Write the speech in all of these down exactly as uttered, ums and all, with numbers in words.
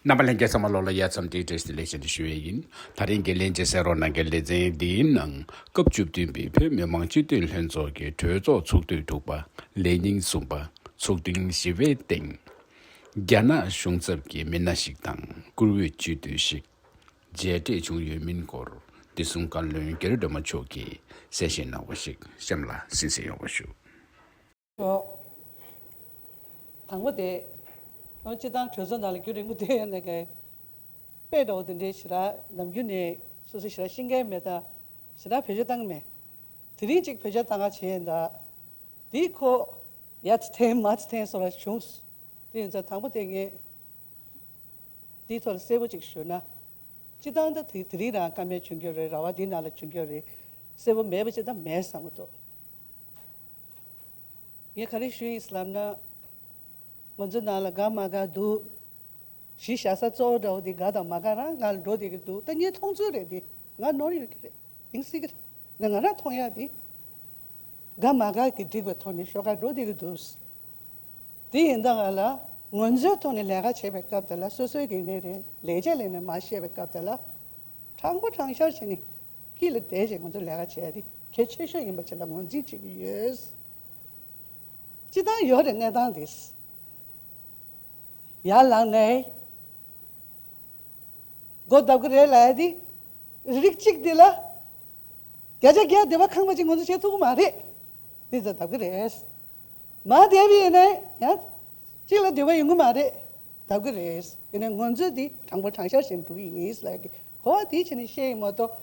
རྣམ་པ་ལྷན་རྒྱས་ཚང་མ་ལོགས་ལ་དབྱར་རྩྭ་དགུན་འབྲས་བཀྲ་ཤིས་བདེ་ལེགས་ཞེས་ཞུ་ཡས་ཡིན། ད་རིང་གི་ལྷན་རྒྱས་གསན་རོགས་གནང་མཁན་ལེ་ཚན་འདིའི་ནང་སྐབས་བཅུ་བདུན་པའི་བོད་མི་མང་སྤྱི་འཐུས་ལྷན་ཚོགས་ཀྱི་གྲོས་ཚོགས་ཚོགས་དུས་དྲུག་པ་ལས་ཉིན་གསུམ་པ་ཚོགས་ཐེངས་བཞི་པའི་སྟེང་རྒྱ་ནག་གཞུང་ཚབ་ཀྱི་མི་སྣ་ཞིག་དང་བཀུར་འོས་སྤྱི་འཐུས་ཤིག་མཇལ་འཕྲད་བྱུང་ཡོད་མིན་སྐོར་བདེ་སྲུང་བཀའ་བློན་རྒྱ་རི་སྒྲོལ་མ་མཆོག་གིས་གསལ་བཤད་གནང་བ་ཞིག་གཤམ་ལ་གསན་གཟིགས་ཡོང་བ་ཞུ། ཨོ། དང་པོ་དེ། ཨོ་སྤྱི་བཏང་གྲོས་ཚོགས་ནང་ལ་རྒྱུན་རིང་པོ་སྡོད་ཡོད་ནས་ཀའི་དཔེ་འདྲ་བོ་དེ་འདྲའི་ཞེ་དྲག་ནམ་རྒྱུན་ནས་སོ་སོ་ཞེ་དྲག་ཤེས་མཁན་མེད་ད། ཞེ་དྲག་བེད་སྤྱོད་བཏང་གི་མེད། དེ་རིང་གཅིག་བེད་སྤྱོད་བཏང་ག་བྱས་ཡིན་ད། དེའི་ཁོ་ཡ་ཚི་འཐེན་མ་ཚི་འཐེན་སོགས་ལ་བྱུང་། དེ་ཡིན་ཙང་དང་པོ་དེ་ངས་དེའི་ཐོག་ལ་གསལ་པོ་ཅིག་ཞུ་ན། སྤྱི་བཏང་ད་དེ་དེ་རིང་རང་བཀའ་མོལ་བྱུང་རྒྱུ་རེད། ར་བ་འདི་ནང་ལ་བྱུང་རྒྱུ་རེད། གསལ་པོ་མེད་པ་ཅིག་ད་མེད་བསམ་གི་འདུག་ངས་ག་རེ་ཞུ་ཡིན་ལབ་ན། ང་ཚོའི་ནང་ལ་དགའ་མ་དགའ་འདུག་གཞི་བཞག་ས་གཙོ་བོ་འདྲ་བོ་འདི་དགའ་དང་མ་དགའ་རང་སྒང་ལ་འགྲོ་བསྡད་ཀྱི་འདུག་ད་ངས་མཐོང་ཚུལ་རེད་འདི། ང་ནོར་ཡོད་ཀྱི་རེད། ཡིན་སྲིད་ཀྱི་རེད། ང་རང་མཐོང་ཡག་འདི། དགའ་མ་དགའ་གི་འགྲིག་པའི་ཐོག་ནས་ཤོག་ཁ་འགྲོ་བསྡད་ཀྱི་འདུག་དེ་ཡིན་ད་ག་ལ་ང་ཚོའི་ཐོག་ནས་ལས་ཀ་བྱེད་པའི་སྐབས་དེ་ལ་སོ་སོའི་གི་ནས་རེད། ལས་བྱེད་ལས་ནས་མ་བཤད་པའི་སྐབས་དེ་ལ། དྲང་པོ་དྲང་བཞག་བྱས་ནས་དཀྱིལ་ལ་བསྡད་བྱས་ང་ཚོ་ལས་ཀ་བྱས་ཏེ་གལ་ཆེ་ཤོས་ཡིན་པ་ཅིག་ལ་ངོས་འཛིན་བྱེད་ཀྱི་ཡོད། སྤྱི་བཏང་ཡོད་རེད་གནས་སྟངས་དེ། ཡར་ལངས་ནས། སྒོ་བརྡབ་ཀྱི་རེད་ལབ་ཡ་དེ། རིགས་གཅིག་དེ་ལ། བརྒྱ་ཆ་བརྒྱ་སྡེ་བ་ཁང་པ་ཅིག་ང་ཚོ་བྱེད་ཐུབ་ཀྱི་མ་རེད། དེ་ཚོ་བརྡབ་ཀྱི་རེད། མ་བསྡད་པ་ཡིན་ན་ཡང་། གཅིག་ལ་འདོད་པ་ཡོང་གི་མ་རེད། བརྡབ་ཀྱི་རེད། ཡིན་ནའི་ང་ཚོས་འདི་དྲང་པོ་དྲང་བཞག་བྱས་འགྲོ་གི་ཡིན་ལབ་ཀྱི་གོ་བ་དེ་བྱས་ནས་བཤད་ཡིན་མ་གཏོགས།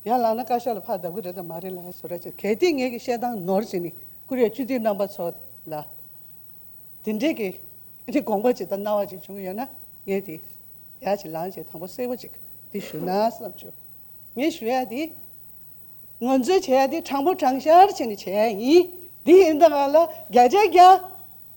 ཡར་ལངས་ན་བཀའ་ཤག་ལ་ཕར་བརྡབ་ཀྱི་རེད་དམ་མ་རེད་ལབ་ཡ་བཟོ་འདྲ་ཅིག་གལ་ཏེ་ངེད་ཀྱི་བཤད་སྟངས་ནོར་བྱས་ནས་བཀུར་འོས་སྤྱི་འཐུས་རྣམ་པ་ཚོ་ལ། དེ་འདྲས་ཀྱི་དེ་དགོངས་པ་ཅིག་དང་སྣང་བ་ཅིག་བྱུང་ཡོད་ན་ངས་དེ་ཡར་ཅིག་ལངས་བྱས་དང་པོ་གསལ་པོ་ཅིག་དེ་ཞུ་ན་བསམ་བྱུང་། ངས་ཞུ་ཡ་དེ། ང་ཚོས་བྱས་ཡ་དེ་དྲང་པོ་དྲང་བཞག་བྱས་ནས་བྱས་ཡ་ཡིན། དེ་ཡིན་ད་ག་ལ་བརྒྱ་ཆ་བརྒྱ།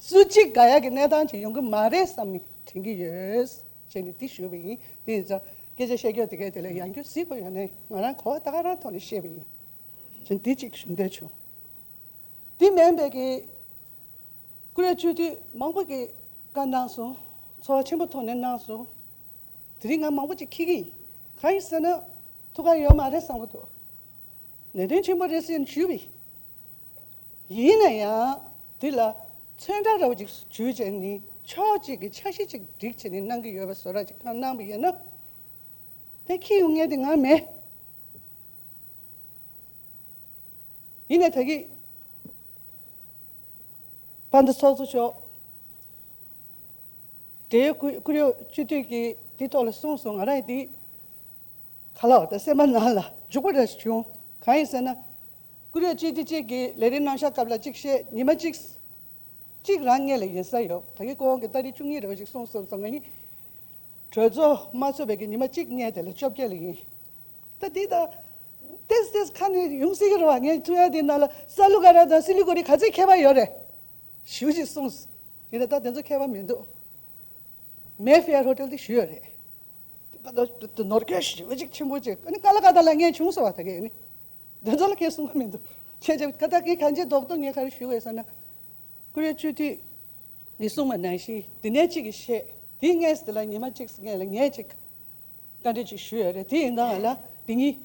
སུ་གཅིག་དགའ་ཡ་གི་གནས་སྟངས་ཅིག་ཡོང་གི་མ་རེད་བསམ་ནས་དྲན་གྱི་ཡོད། བྱས་ནས་དེ་ཞུས་པ་ཡིན། དེ་ཡིན་ཙང་སྐད་ཆ་བཤད་རྒྱུ་དེ་གས་དེ་ལས་ཡང་རྒྱུ་གཟིགས་པ་ཡོད་ནས་ང་རང་གོ་བ་ད་ག་རང་ཐོག་ནས་བཤད་པ་ཡིན། བྱས་ནས་དེ་གཅིག་ཞུ་འདོད་བྱུང་། དེ་མིན་པའི་གི། བཀུར་འོས་སྤྱི་འཐུས་མང་པོ་གིས་བཀའ་གནང་སོང་། ཚོར་བ་ཆེན་པོ་ཐོག་ནས་གནང་སོང་། དེ་རིང་ང་མང་པོ་ཅིག་འཁྱེར་གྱི་ཡིན། གང་ཡིན་ཟེར་ན། ཐུགས་ཁག་ཡོད་མ་རེད་བསམ་གྱི་འདུག་ནན་ཏན་ཆེན་པོ་རེད་ཟེར་ནས་ཞུས་པ་ཡིན། ཡིན་ན་ཡང་། འདི་ལ་ཚོན་ཁྲ་འདྲ་བོ་ཅིག་བྱུགས་བྱས་ནས་ཕྱོགས་གཅིག་གི་འཆར་གཞི་ཅིག་སྒྲིག་བྱས་ནས་གནང་གི་ཡོད་པ་བཟོ་འདྲ་ཅིག་གང་གནང་པ་ཡིན་ན། དེ་འཁྱེར་ཡོང་མཁན་དེ་ང་མེད། ཡིན་ནའི་ད་གིན་དཔལ་ལྡན་ཚོགས་གཙོ་མཆོག་འབྲེལ་ཡོད་བཀུར་བཀུར་འོས་སྤྱི་འཐུས་ཀྱིས་དེ་ཐོག་ལ་གསུངས་སོང་། ང་རང་ཡིན་དེ་ག་ལ་བ་ད་སེམས་པ་ནང་ལ་འཇུག་པ་འདྲ་ཞིག་བྱུང་། གང་ཡིན་ཟེར་ན། བཀུར་འོས་སྤྱི་འཐུས་གཅིག་གིས་ལས་རིམ་གནང་བཞག་སྐབས་ལ་གཅིག་བཤད་ཉི་མ་གཅིག་གཅིག་རང་སྔས་ལ་ཡིན་ས་ཡོད། ད་གིན་སྐུ་ངོ་གིས་ཏ་རིག་བཅུ་གཉིས་རེ་བ་ཞིག་གསུངས་སོང་ཙང་ང་གཉིས། གྲོས་ཚོགས་མ་ཚོགས་པའི་གི་ཉི་མ་གཅིག་སྔས་དེ་ལ་བཅོ་བརྒྱད་ལ་ཡིན། ད་འདི་ད། ཏེས་ཏེས་ཁ་ནས་ཡོང་སྲིད་ཀྱི་རེད་བ། ངས་ཐུག་ཡ་འདི་ནང་ལ་ས་ལུ་ཀ་ར་དང་སི་ལི་གོ་རི་ག་ཚོད་ཁྱད་པར་ཡོད་རེད། ཞུ་ཞིག་གསུངས། ཡིན་ན་ད་དེ་ཚོ་ཁྱད་པར་མི་འདུག་མེ་ཧྥེ་ཡར་ཧོ་ཊེལ་དེ་ཞུ་ཡོད་རེད། དེ་ནོར་སྐྱོན་ཞེ་པོ་ཅིག་ཆེན་པོ་ཅིག་ཨ་ནི་ཀ་ལ་ཀ་ཏ་ལ་ངས་བྱུང་སོང་བ་ད་གས་ཨ་ནི། དེ་ཚོ་ལ་ཁས་གསུང་གི་མི་འདུག་ཁྱེད་ཅག་ཀ་ཏ་གི་གང་ཅི་རྡོག་རྡོག་ངས་ག་རེ་ཞུ་དགོས་ཟེར་ན། བཀུར་འོས་སྤྱི་འཐུས་ནས་གསུངས་པ་ནང་བཞིན་དེ་ནས་གཅིག་གིས་བཤད། དེའི་སྔས་སུ་དེ་ལ་ཉི་མ་གཅིག་སྔས་ལ་ངས་གཅིག་བཀའ་འདྲི་གཅིག་ཞུས་ཡོད་རེད། དེ་ཡིན་ད་ང་ལ་དེ་གཉིས་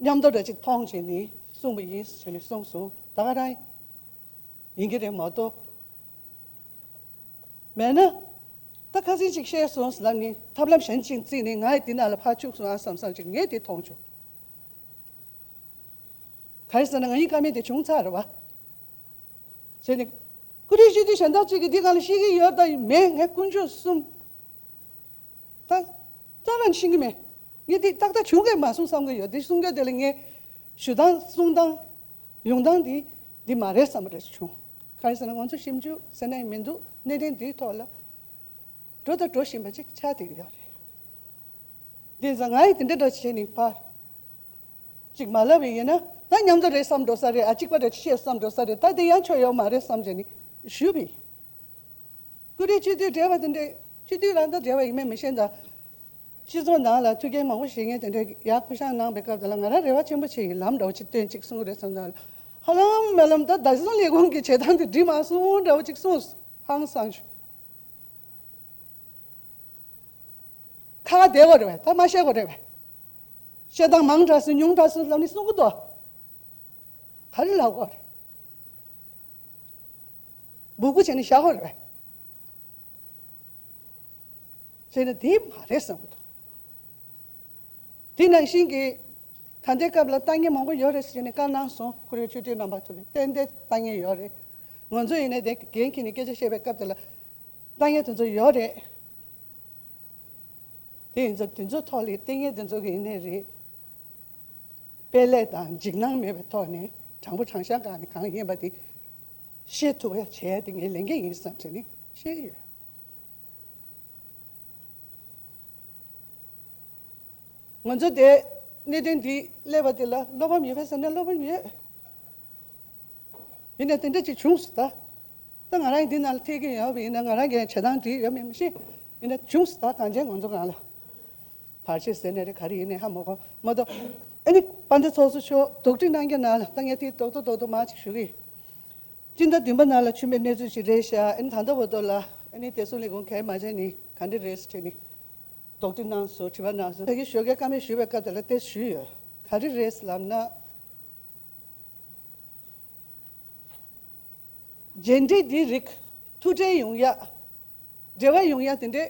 མཉམ་དུ་འདྲ་གཅིག་མཐོང་བྱས་ནས་གསུངས་པ་ཡིན་ཟེར་ནས་གསུངས་སོང་། ད་ག་རང་ཡིན་གྱི་རེད་མ་གཏོགས། མེད་ན། ད་ཁ་སང་ཅིག་བཤད་སོང་ལབ་ནས་ཐབས་ལམ་གཞན་ཅིག་བརྩིས་ནས་ང་ཡི་དེ་ནང་ལ་ཕར་བཅུག་སོང་ཨ་བསམ་བསམ་ཅིག་ངས་དེ་མཐོང་བྱུང་། ག་རེ་ཟེར་ན་ང་ཡི་བཀའ་མོལ་དེ་བྱུང་ཚར་རེད་བ། བྱས་ནས། བཀུར་འོས་སྤྱི་འཐུས་གཞན་དག་ཅིག་གིས་འདི་སྒང་ལ་ཤེས་ཀྱི་ཡོད་དང་མེད་ངས་དཀོན་མཆོག་གསུམ། ད། རྩ་ནས་ཤེས་ཀྱི་མེད། ངས་འདི་ཏག་ཏག་བྱུང་གི་མ་སོང་བསམ་གྱི་ཡོད། འདི་གསུང་རྒྱུ་དེ་ལ་ངས་ཞུ་སྟངས་གསུང་སྟངས་ཡོང་སྟངས་འདི་འདི་མ་རེད་བསམ་པ་རེ་བྱུང་། གང་ཡིན་ཟེར་ན་ང་ཚོ་ཞིབ་འཇུག་ཟེར་ན་ཡང་མི་འདུག་གནད་དོན་འདིའི་ཐོག་ལ་འགྲོ་དང་འགྲོ་བཞིན་པ་ཅིག་ཆགས་བསྡད་ཀྱི་ཡོད་རེད། འདི་ཙང་ང་ཡིས་དེ་འདྲ་འདྲ་བྱས་ནས་ཕར། ཅིག་མ་ལབ་པ་ཡིན་ན་ད་མཉམ་དུ་རེད་བསམ་འགྲོ་ས་རེད། ཨ་གཅིག་པ་རེད་བཤད་བསམ་འགྲོ་ས་རེད། ད་དེ་ཡང་ཆོ་ཡོད་མ་རེད་བསམ་བྱས་ནས་ཞུས་པ་ཡིན། བཀུར་འོས་སྤྱི་འཐུས་བགྲེས་པ་དེ་འདྲས་སྤྱི་འཐུས་རང་ད་བགྲེས་པ་ཡིན་མིན་མི་ཤེས་ད། སྤྱི་ཚོགས་ནང་ལ་ཐུགས་འགན་མང་པོ་བཞེས་མཁན་དེ་འདྲས་ཡར་ཕུ་བཤང་གནང་པའི་སྐབས་དེ་ལ་ང་རང་རེ་བ་ཆེན་པོ་བྱས་ཡིན། ལམ་འདྲ་བོ་ཅིག་སྟོན་ཅིག་གསུང་གི་རེད་བསམ་ད། ཧ་ལམ་མ་ལམ་ད་བདག་སྲུང་ལས་ཁུངས་ཀྱི་བྱེད་སྟངས་དེ་འགྲིག་མ་སོང་འདྲ་བོ་ཅིག་གསུངས། ཧང་སངས་བྱུང་། ཁ་བདེ་བོ་རེད་བས། ད་མ་བཤད་དགོས་རེད་བས། བཤད་སྟངས་མང་དྲགས་སོང་ཉུང་དྲགས་སོང་ལབ་ནི་གསུང་གི་འདུག་ག་རེ་ལབ་དགོས་རེད། སྦུག་སྦུག་བྱས་ནས་བཞག་དགོས་རེད་བས། བྱས་ན་དེ་མ་རེད་བསམ་གི་འདུག་དེ་ནང་བཞིན་གྱི་ད་ལྟའི་སྐབས་ལ་ལྟ་ངན་མང་པོ་ཡོད་རེད་ཟེར་ནས་བཀའ་གནང་སོང་། ཁོ་རའི་ཆོས་སྒྲོན་རྣམ་པ་ཚོ་ལ་ཏན་ཏན་ལྟ་ངན་ཡོད་རེད། ང་ཚོ་ཡིན་ནའི་དེ་འགན་འཁྱེར་ནས་སྐད་ཆ་བཤད་པའི་སྐབས་དེ་ལ་ལྟ་ངན་དེ་ཚོ་ཡོད་རེད། དེ་ཡིན་ཙང་དེ་ཚོ་ཐོག་ལ་ལྟ་ངན་དེ་ཚོ་གི་ཡིན་ནའི་རེད། དཔེ་ལས་དང་འཇིགས་སྣང་མེད་པའི་ཐོག་ནས་དྲང་པོ་དྲང་བཞག་སྒང་ནས་གང་ཡིན་པ་དེ་ཤེས་ཐུབ་པ་བྱས་དེ་ངའི་ལས་འགན་ཡིན་བསམ་བྱས་ནས་བཤད་ཀྱི་ཡོད། ང་ཚོ་དེ་གནད་དོན་འདི་སླེབས་པ་དེ་ལ་བློ་ཕམ་ཡོད་པས་ཟེར་ན་བློ་ཕམ་ཡོད། ཡིན་ནའི་དེ་འདྲ་ཅིག་བྱུང་སོང་ད། ད་ང་རང་འདི་ནང་ལ་ཐེག་གི་ཡོད་པ་ཡིན་ན་ང་རང་གིས་བྱེད་སྟངས་འགྲིག་ཡོད་མེད་མི་ཤེས། ཡིན་ན་བྱུང་སོང་ད། གང་བྱས་ང་ཚོ་གང་ལ་བར་ཆད་ཟེར་ནའི་རེད། ག་རེ་ཡིན་ནའི་ཧ་མ་གོ་མ་གཏོགས། ཨ་ནི་དཔལ་ལྡན་ཚོགས་གཙོ་མཆོག་དོགས་འདྲི་གནང་མཁན་ནང་ལ་ད་ངས་དེ་རྡོག་རྡོག་རྡོག་རྡོག་མར་ཅིག་ཞུ་གི་ཡིན། སྤྱི་ཟླ་བདུན་པ་ནང་ལ་བྱུང་བའི་གནས་ཚུལ་ཞིག་རེད་ཤག་ཨ་ནི་ད་ལྟ་བར་དུ་ལ་ཨ་ནི་བདེ་སྲུང་ལས་ཁུངས་གལ་མ་ཆེ་ནི་ག་འདྲ་རེད་ཟེར་ནི་དོགས་འདྲི་གནང་སོང་། དྲི་བ་གནང་སོང་། ད་གིན་ཞོགས་ཀས་བཀའ་མོལ་ཞུས་པའི་སྐབས་དེ་ལ་དེ་ཞུས་ཡོད། ག་རེ་རེད་ལབ་ན། མཇལ་འཕྲད་འདིའི་རིགས་ཐུགས་འཕྲད་ཡོང་ཡ། འབྲེལ་བ་ཡོང་ཡ་དེ་འདྲའི་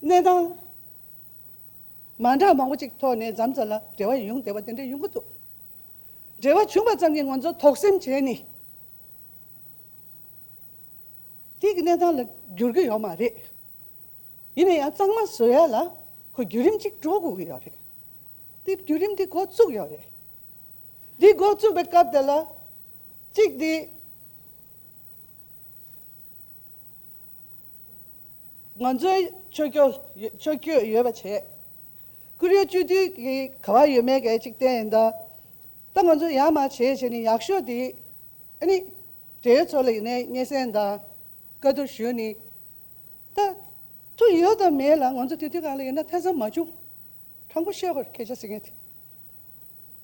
གནས་སྟངས་མ་འདྲ་མང་པོ་ཅིག་ཐོག་ནས་མཚམས་མཚམས་ལ་འབྲེལ་བ་ཡོང་བསྡད་པ་དེ་འདྲ་ཡོང་གི་འདུག་འབྲེལ་བ་བྱུང་བ་ཙམ་གྱིས་ང་ཚོ་དོགས་སེམས་བྱས་ནས་དེ་གི་གནས་སྟངས་ལ་འགྱུར་གྱི་ཡོད་མ་རེད། ཡིན་ན་ཡང་གཙང་མ་བཟོ་ཡ་ལ་ཁོ་བརྒྱུད་རིམ་ཅིག་འགྲོ་དགོས་ཀྱི་ཡོད་རེད། དེ་བརྒྱུད་རིམ་དེ་འགོ་བཙུགས་ཡོད་རེད། འདི་འགོ་བཙུགས་པའི་སྐབས་དེ་ལ་གཅིག་དེ་ང་ཚོའི་ཕྱོགས་སྐྱོད་ཕྱོགས་སྐྱོད་ཡོད་པ་བྱས། ཀོ་རི་ཡ་སྤྱི་འཐུས་ཀྱི་ག་བ་ཡོད་མེད་ག་གཅིག་བསྟན་ཡིན་ད། ད་ང་ཚོ་ཡར་མར་བྱས་བྱས་ནས་ཡག་ཤོས་དེ་ཨ་ནི་འབྲེལ་ཡོད་ཚོ་ལ་ཡིན་ནའི་སྙན་སེང་དང་བཀའ་བསྡུར་ཞུས་ནས། ད་ཐུགས་ཡོད་དང་མེད་ལ་ང་ཚོ་དེ་དུས་གང་ལ་ཡིན་ན་ཐེ་ཚོམ་མ་བྱུང་། དྲང་པོ་བཤད་དགོས་རེད། སྐད་ཆ་ཟེར་མཁན་དེ།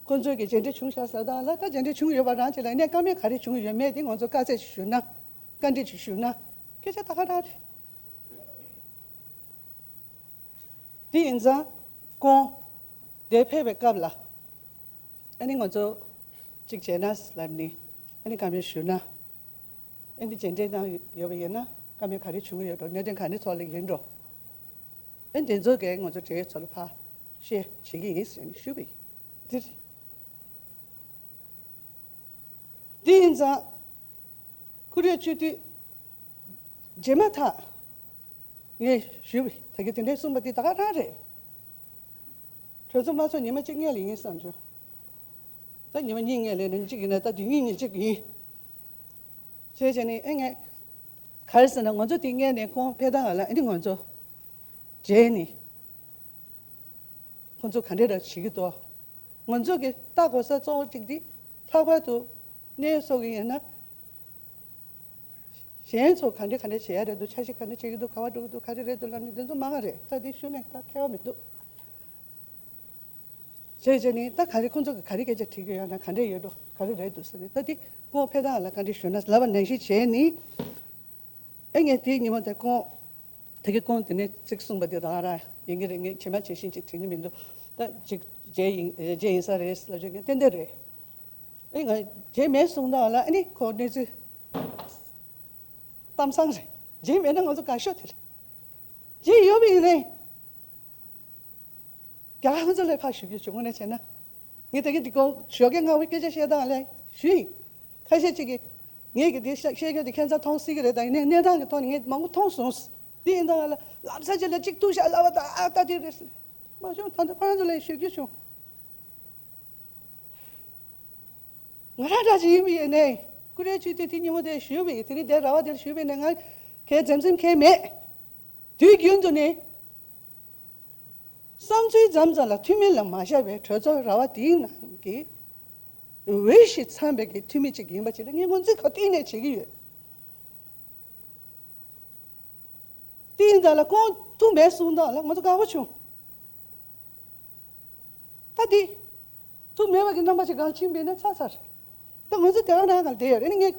ཁོ་ཚོས་ཀྱི་མཇལ་འཕྲད་བྱུང་ཤག་ཟེར་དང་ལ། ད་མཇལ་འཕྲད་བྱུང་ཡོད་པ་རང་བྱས་ལ་ཡིན་ནའི་བཀའ་མོལ་ག་རེ་བྱུང་ཡོད་མེད་དེ་ང་ཚོ་བཀའ་སྩལ་ཞིག་ཞུ་ན། བཀའ་འདྲི་ཞིག་ཞུ་ན། སྐད་ཆ་ད་ག་རང་རེད། དེ་ཡིན་ཙང་ཁོང་དེ་ཕེབས་པའི་སྐབས་ལ་ཨ་ནི་ང་ཚོ་གཅིག་བྱས་ན་ལབ་ནི་ཨ་ནི་བཀའ་མོལ་ཞུ་ན། ཨ་ནི་མཇལ་འཕྲད་གནང་ཡོད་པ་ཡིན་ན་བཀའ་མོལ་ག་རེ་བྱུང་ཡོད་འགྲོ། གནད་དོན་ག་རེ་ཐོག་ལ་ཡིན་འགྲོ། ཨ་ནི་དེ་ཚོ་གས་ང་ཚོ་འབྲེལ་ཡོད་ཚོ་ལ་ཕར་བཤད་བྱེད་ཀྱི་ཡིན་ཟེར་ནས་ཞུས་པ་ཡིན། དེ་རེད། དེ་ཡིན་ཙང་ཁོ་རའི་སྤྱི་འཐུས་རྗེས་མ་ཐག་ངས་ཞུས་པ་ད་གིན་དེ་འདྲའི་གསུངས་པ་དེ་ད་ག་རང་རེད། གྲོས་ཚོགས་མ་ཚོགས་ཉི་མ་གཅིག་སྔོན་ལ་ཡིན་བསམ་བྱུང་། ད་ཉི་མ་གཉིས་སྔོན་ལ་ཡིན་ན་གཅིག་ཡིན་ན་ད་དེ་གཉིས་གཉིས་གཅིག་ཡིན། བྱས་བྱས་ནས་ཨེ་ངས་ག་རེ་ཟེར་ན་ང་ཚོ་དེ་སྔོན་ནས་ཁོང་ཕེབས་སྟངས་ལ་ཨེ་ནི་ང་ཚོ་མཇལ་ནས། ཁོང་ཚོ་ག་འདྲས་ར་བྱེད་ཀྱི་འདུག་ང་ཚོ་གི་ལྟ་དགོས་ས་གཙོ་བོ་གཅིག་འདི་ལྷག་པར་དུ་གནས་སོགས་ཀྱི་ཡིན་ན། གཞན་ཚོ་ག་འདྲས་ག་འདྲས་བྱེད་ཡ་རེད་འདུག་འཆར་གཞི་ག་འདྲས་བྱེད་ཀྱི་འདུག་ག་བ་འགྲོ་གི་འདུག་ག་རེ་རེད་འདུག་ལབ་ནས་དེ་ཚོ་མང་བ་རེད། ད་འདི་ཞུ་ནས་ད་ཁྱད་པར་མི་འདུག་བྱས་བྱས་ནས་ད་ག་རེ་ཁོང་ཚོ་གི་ག་རེ་སྐད་ཆ་དྲིས་ཀྱི་ཡོད་ན་ག་འདྲས་ཡོད་འགྲོ་ག་རེ་རེད་འདུག་ཟེར་ནས་ད་འདི་ཁོང་ཕེབས་སྟངས་ལ་བཀའ་འདྲི་ཞུ་ན་ལབ་པ་ནང་བཞིན་བྱས་ནས། ཨེ་ངས་དེའི་ཉིན་མོ་དེ་ཁོང་། དེ་གའི་ཁོང་དེ་ནས་ཚིག་གསུངས་པ་དེ་རང་རང་ཡིན་གྱི་རེད། ངས་ཇི་མ་ཇི་བཞིན་ཅིག་དྲིས་ནི་མི་འདུག་ད་ཅིག་རྗེས་ཡིན་རྗེས་ཡིན་ས་རེད་ལབ་ཅིག་ཏན་ཏན་རེད། ཨེ་ང་རྗེས་མེད་གསུངས་དང་ལ་ཨ་ནི་ཁོ་གནས་ཚུལ་གཏམ་བཟང་རེད། རྗེས་མེད་ན་ང་ཚོ་དགའ་ཤོས་དེ་རེད། རྗེས་ཡོད་པ་ཡིན་ནའི། རྒྱ་གར་ཁོང་ཚོ་ལ་ཕར་ཞུ་རྒྱུ་བྱུང་ངོ་ནས་བྱས་ན། ངས་ད་གིན་འདི་གོང་ཞོགས་ཀས་སྔ་བོའི་སྐད་ཆ་བཤད་སྟངས་ལ་ཞུས་ཡིན། ཁ་ཤས་ཅིག་གིས་ངས་ཀྱི་འདི་བཤད་བཤད་རྒྱུ་འདི་ཁྱད་མཚར་མཐོང་སྲིད་ཀྱི་རེད། ད་ཡིན་ནའི་གནས་སྟངས་ཀྱི་ཐོག་ནས་ངས་མང་པོ་མཐོང་སོང་། འདི་ཡིན་སྟངས་ལ་ལམ་སང་ཅིག་ལ་གཅིག་ཐུག་ཤག་ལབ་པ་ད་ཨ་ད་དེ་རེད་ཟེར། མ་བྱུང་ད་ལྟ་ཁོ་རང་ཚོ་ལ་ཞུ་རྒྱུ་བྱུང་། ང་རང་འདྲ་ཅིག་ཡིན་པ་ཡིན་ནའི་ཀུ་རེ་ཅུས་དེ་དེ་ཉིན་མོ་དེ་ཞུས་པ་ཡིན། དེ་རིང་དེ་ར་བ་དེར་ཞུས་པ་ཡིན་ནའི་ང་གའི་འཛེམ་ཟོན་གང་ཡང་མེད། དུས་རྒྱུན་དུ་ནི། བསམ་ཚུལ་ཙམ་ཙམ་ལ་འཐུས་མི་ལ་མ་བཞག་པའི་གྲོས་ཚོགས་ར་བ་དེའི་ནང་གི་འོས་ཤིང་འཚམས་པའི་གི་འཐུས་མི་གཅིག་ཡིན་པ་ཅིག་ལ་ངས་ངོས་འཛིན་ག་གཏིང་ནས་བྱེད་ཀྱི་ཡོད། དེ་ཡིན་ཙང་ལ་ཁོང་ཐུགས་མེད་གསུང་སྟངས་ལ་ང་ཚོ་དགའ་པོ་བྱུང་། ད་འདི་ཐུགས་མེད་པ་གི་རྣམ་པ་ཅིག་གང་ཕྱིན་པས་ན་ཚར་ཚར་རེད། ད་ང་ཚོ་དེ་ག་ནང་གང་བསྡད་ཡོད་རེད་ནི་ངས།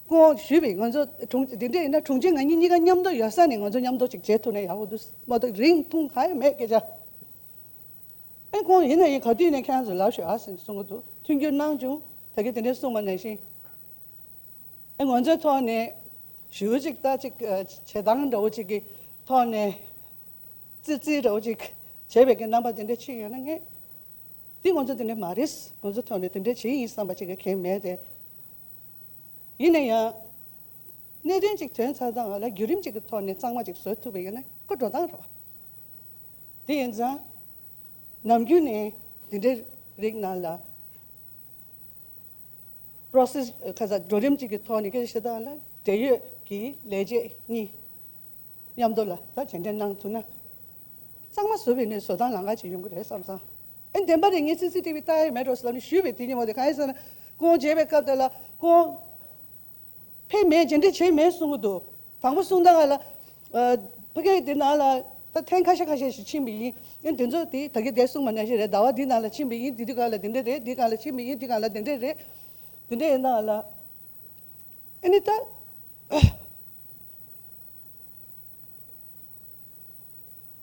ཁོང་ཞུས་པས་ང་ཚོ་དྲུང་འདི་འདྲ་ཡིན་ན་དྲུང་ཆེ་ང་གཉིས་གཉིས་ཀ་མཉམ་དུ་ཡོད་ས་ནས་ང་ཚོ་མཉམ་དུ་ཅིག་བྱེད་ཐུབ་ན་ཡག་པོ་འདུག་མ་གཏོགས་རིང་ཐུང་གང་ཡང་མེད་སྐད་ཆ། ཨེ་ཁོང་ཡིན་ན་ཡིན་ག་དུས་ནས་ཁྱེད་རང་ཚོ་ལབ་ཤོག་ཨ་ཟེར་གསུང་གི་འདུག་མཐུན་འགྱུར་གནང་བྱུང་། ད་གིན་དེ་འདྲའི་གསུངས་པ་ནང་བཞིན། ཨེ་ང་ཚོའི་ཐོག་ནས་ཞུ་ཅིག་ལྟ་ཅིག་བྱེད་སྟངས་འདྲ་བོ་ཅིག་གི་ཐོག་ནས་ཙི་ཙི་འདྲ་བོ་ཅིག་བྱས་པའི་གི་རྣམ་པ་དེ་འདྲ་ཅིག་ཡོད་ན་ངས། འདི་ང་ཚོ་དེ་འདྲ་མ་རེད། ང་ཚོ་ཐོག་ནས་དེ་འདྲ་བྱེད་ཡིན་བསམ་པ་ཅིག་གི་གང་མེད་དེ། ཡིན་ན་ཡང་། གནད་དོན་ཅིག་ཐོན་ཚར་དང་ལ་བརྒྱུད་རིམ་ཅིག་གི་ཐོག་ནས་གཙང་མ་ཅིག་བཟོ་ཐུབ་པ་ཡིན་ན་ཁོ་འགྲོ་སྟངས་རེད་བ། དེ་ཡིན་ཙང་། ནམ་རྒྱུན་ནས་འདི་འདྲའི་རིགས་ནང་ལ། པོ་རོ་སེ་སི་ཁ་ས་འགྲོ་རིམ་ཅིག་གི་ཐོག་ནས་སྐད་ཆ་བཤད་སྟངས་ལ་འབྲེལ་ཡོད་ཀྱི་ལས་བྱེད་གཉིས་མཉམ་དུ་ལ་ད་མཇལ་འཕྲད་གནང་ཐུབ་ན། གཙང་མ་བཟོ་བའི་ནས་བཟོ་སྟངས་ལམ་ཁ་ཅིག་ཡོང་གི་རེད་བསམ་སོང་། ཨེ་བདེན་པ་རེད། ངས་སི་སི་ཊི་བི་ལྟ་ཡ་མེད་འགྲོ་ཟེར་ལབ་ནས་ཞུས་པའི་དེ་ཉིན་མོ་དེ་གང་ཡིན་ཟེར་ན་སྐུ་ངོ་མཇལ་བའི་སྐབས་དེ་ལ་སྐུ་ངོ་ཕེབས་མེད་མཇལ་འཕྲད་བྱས་མེད་གསུང་གི་འདུག་དང་པོ་གསུང་སྟངས་ལ་ཨ་ཕ་གི་དེ་ནང་ལ་ད་ཐེངས་ཁ་ཤས་ཁ་ཤས་ཤིག་ཕྱིན་པ་ཡིན། ཨེ་དེ་ཚོ་དེ་ད་གིན་དེ་གསུངས་པ་ནང་བཞིན་རེད། ཟླ་བ་འདི་ནང་ལ་ཕྱིན་པ་ཡིན། འདི་དུས་སྒང་ལ་དེ་འདྲ་རེད། འདི་སྒང་ལ་ཕྱིན་པ་ཡིན། འདི་སྒང་ལ་དེ་འདྲ་རེད། དེ་འདྲ་ཡིན་སྟངས་ལ། ཨ་ནི་ད།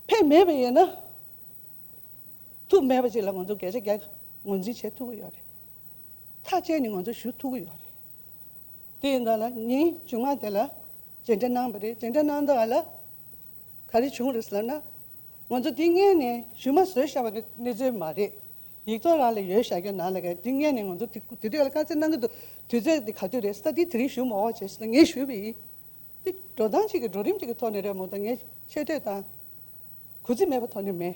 ཕེབས་མེད་པ་ཡིན་ན། ཐུགས་མེད་པ་ཅིག་ལ་ང་ཚོ་སྐད་ཆ་རྒྱག་ངོས་འཛིན་བྱེད་ཐུབ་ཀྱི་ཡོད་རེད། ཐག་བཅད་ནས་ང་ཚོ་ཞུ་ཐུབ་ཀྱི་ཡོད་རེད། དེ་ཡིན་ད་ལ་ཉིན་མཇུག་མ་དེ་ལ་མཇལ་འཕྲད་གནང་བ་རེད། མཇལ་འཕྲད་གནང་ད་ལ་ག་རེ་བྱུང་རེད་ཟེར་ན། ང་ཚོ་དེ་སྔོན་ནས་ཞུ་མ་བཟོས་བཞག་པ་གི་གནས་ཚུལ་མ་རེད། ཡིག་ཐོག་རང་ལ་ཡོད་བཞག་རྒྱུ་ནང་ལ་ག་དེ་སྔོན་ནས་ང་ཚོ་དེ་དེ་དུས་ལ་དཀའ་ཚེགས་གནང་གི་འདུག་དུས་ཚོད་དེ་ག་དུས་རེད་ཟེར་ད་དེ་དེ་རིང་ཞུ་མ་འོག་བྱས་ཟེར་ན་ངས་ཞུས་པ་ཡིན། དེ་འགྲོ་སྟངས་གཅིག་གི་འགྲོ་རིམ་གཅིག་གི་ཐོག་ནས་རེད་མོ། ད་ངས་ཆེ་བསྟོད་དང་གུས་བརྩི་མེད་པ་ཐོག་ནས་མེད།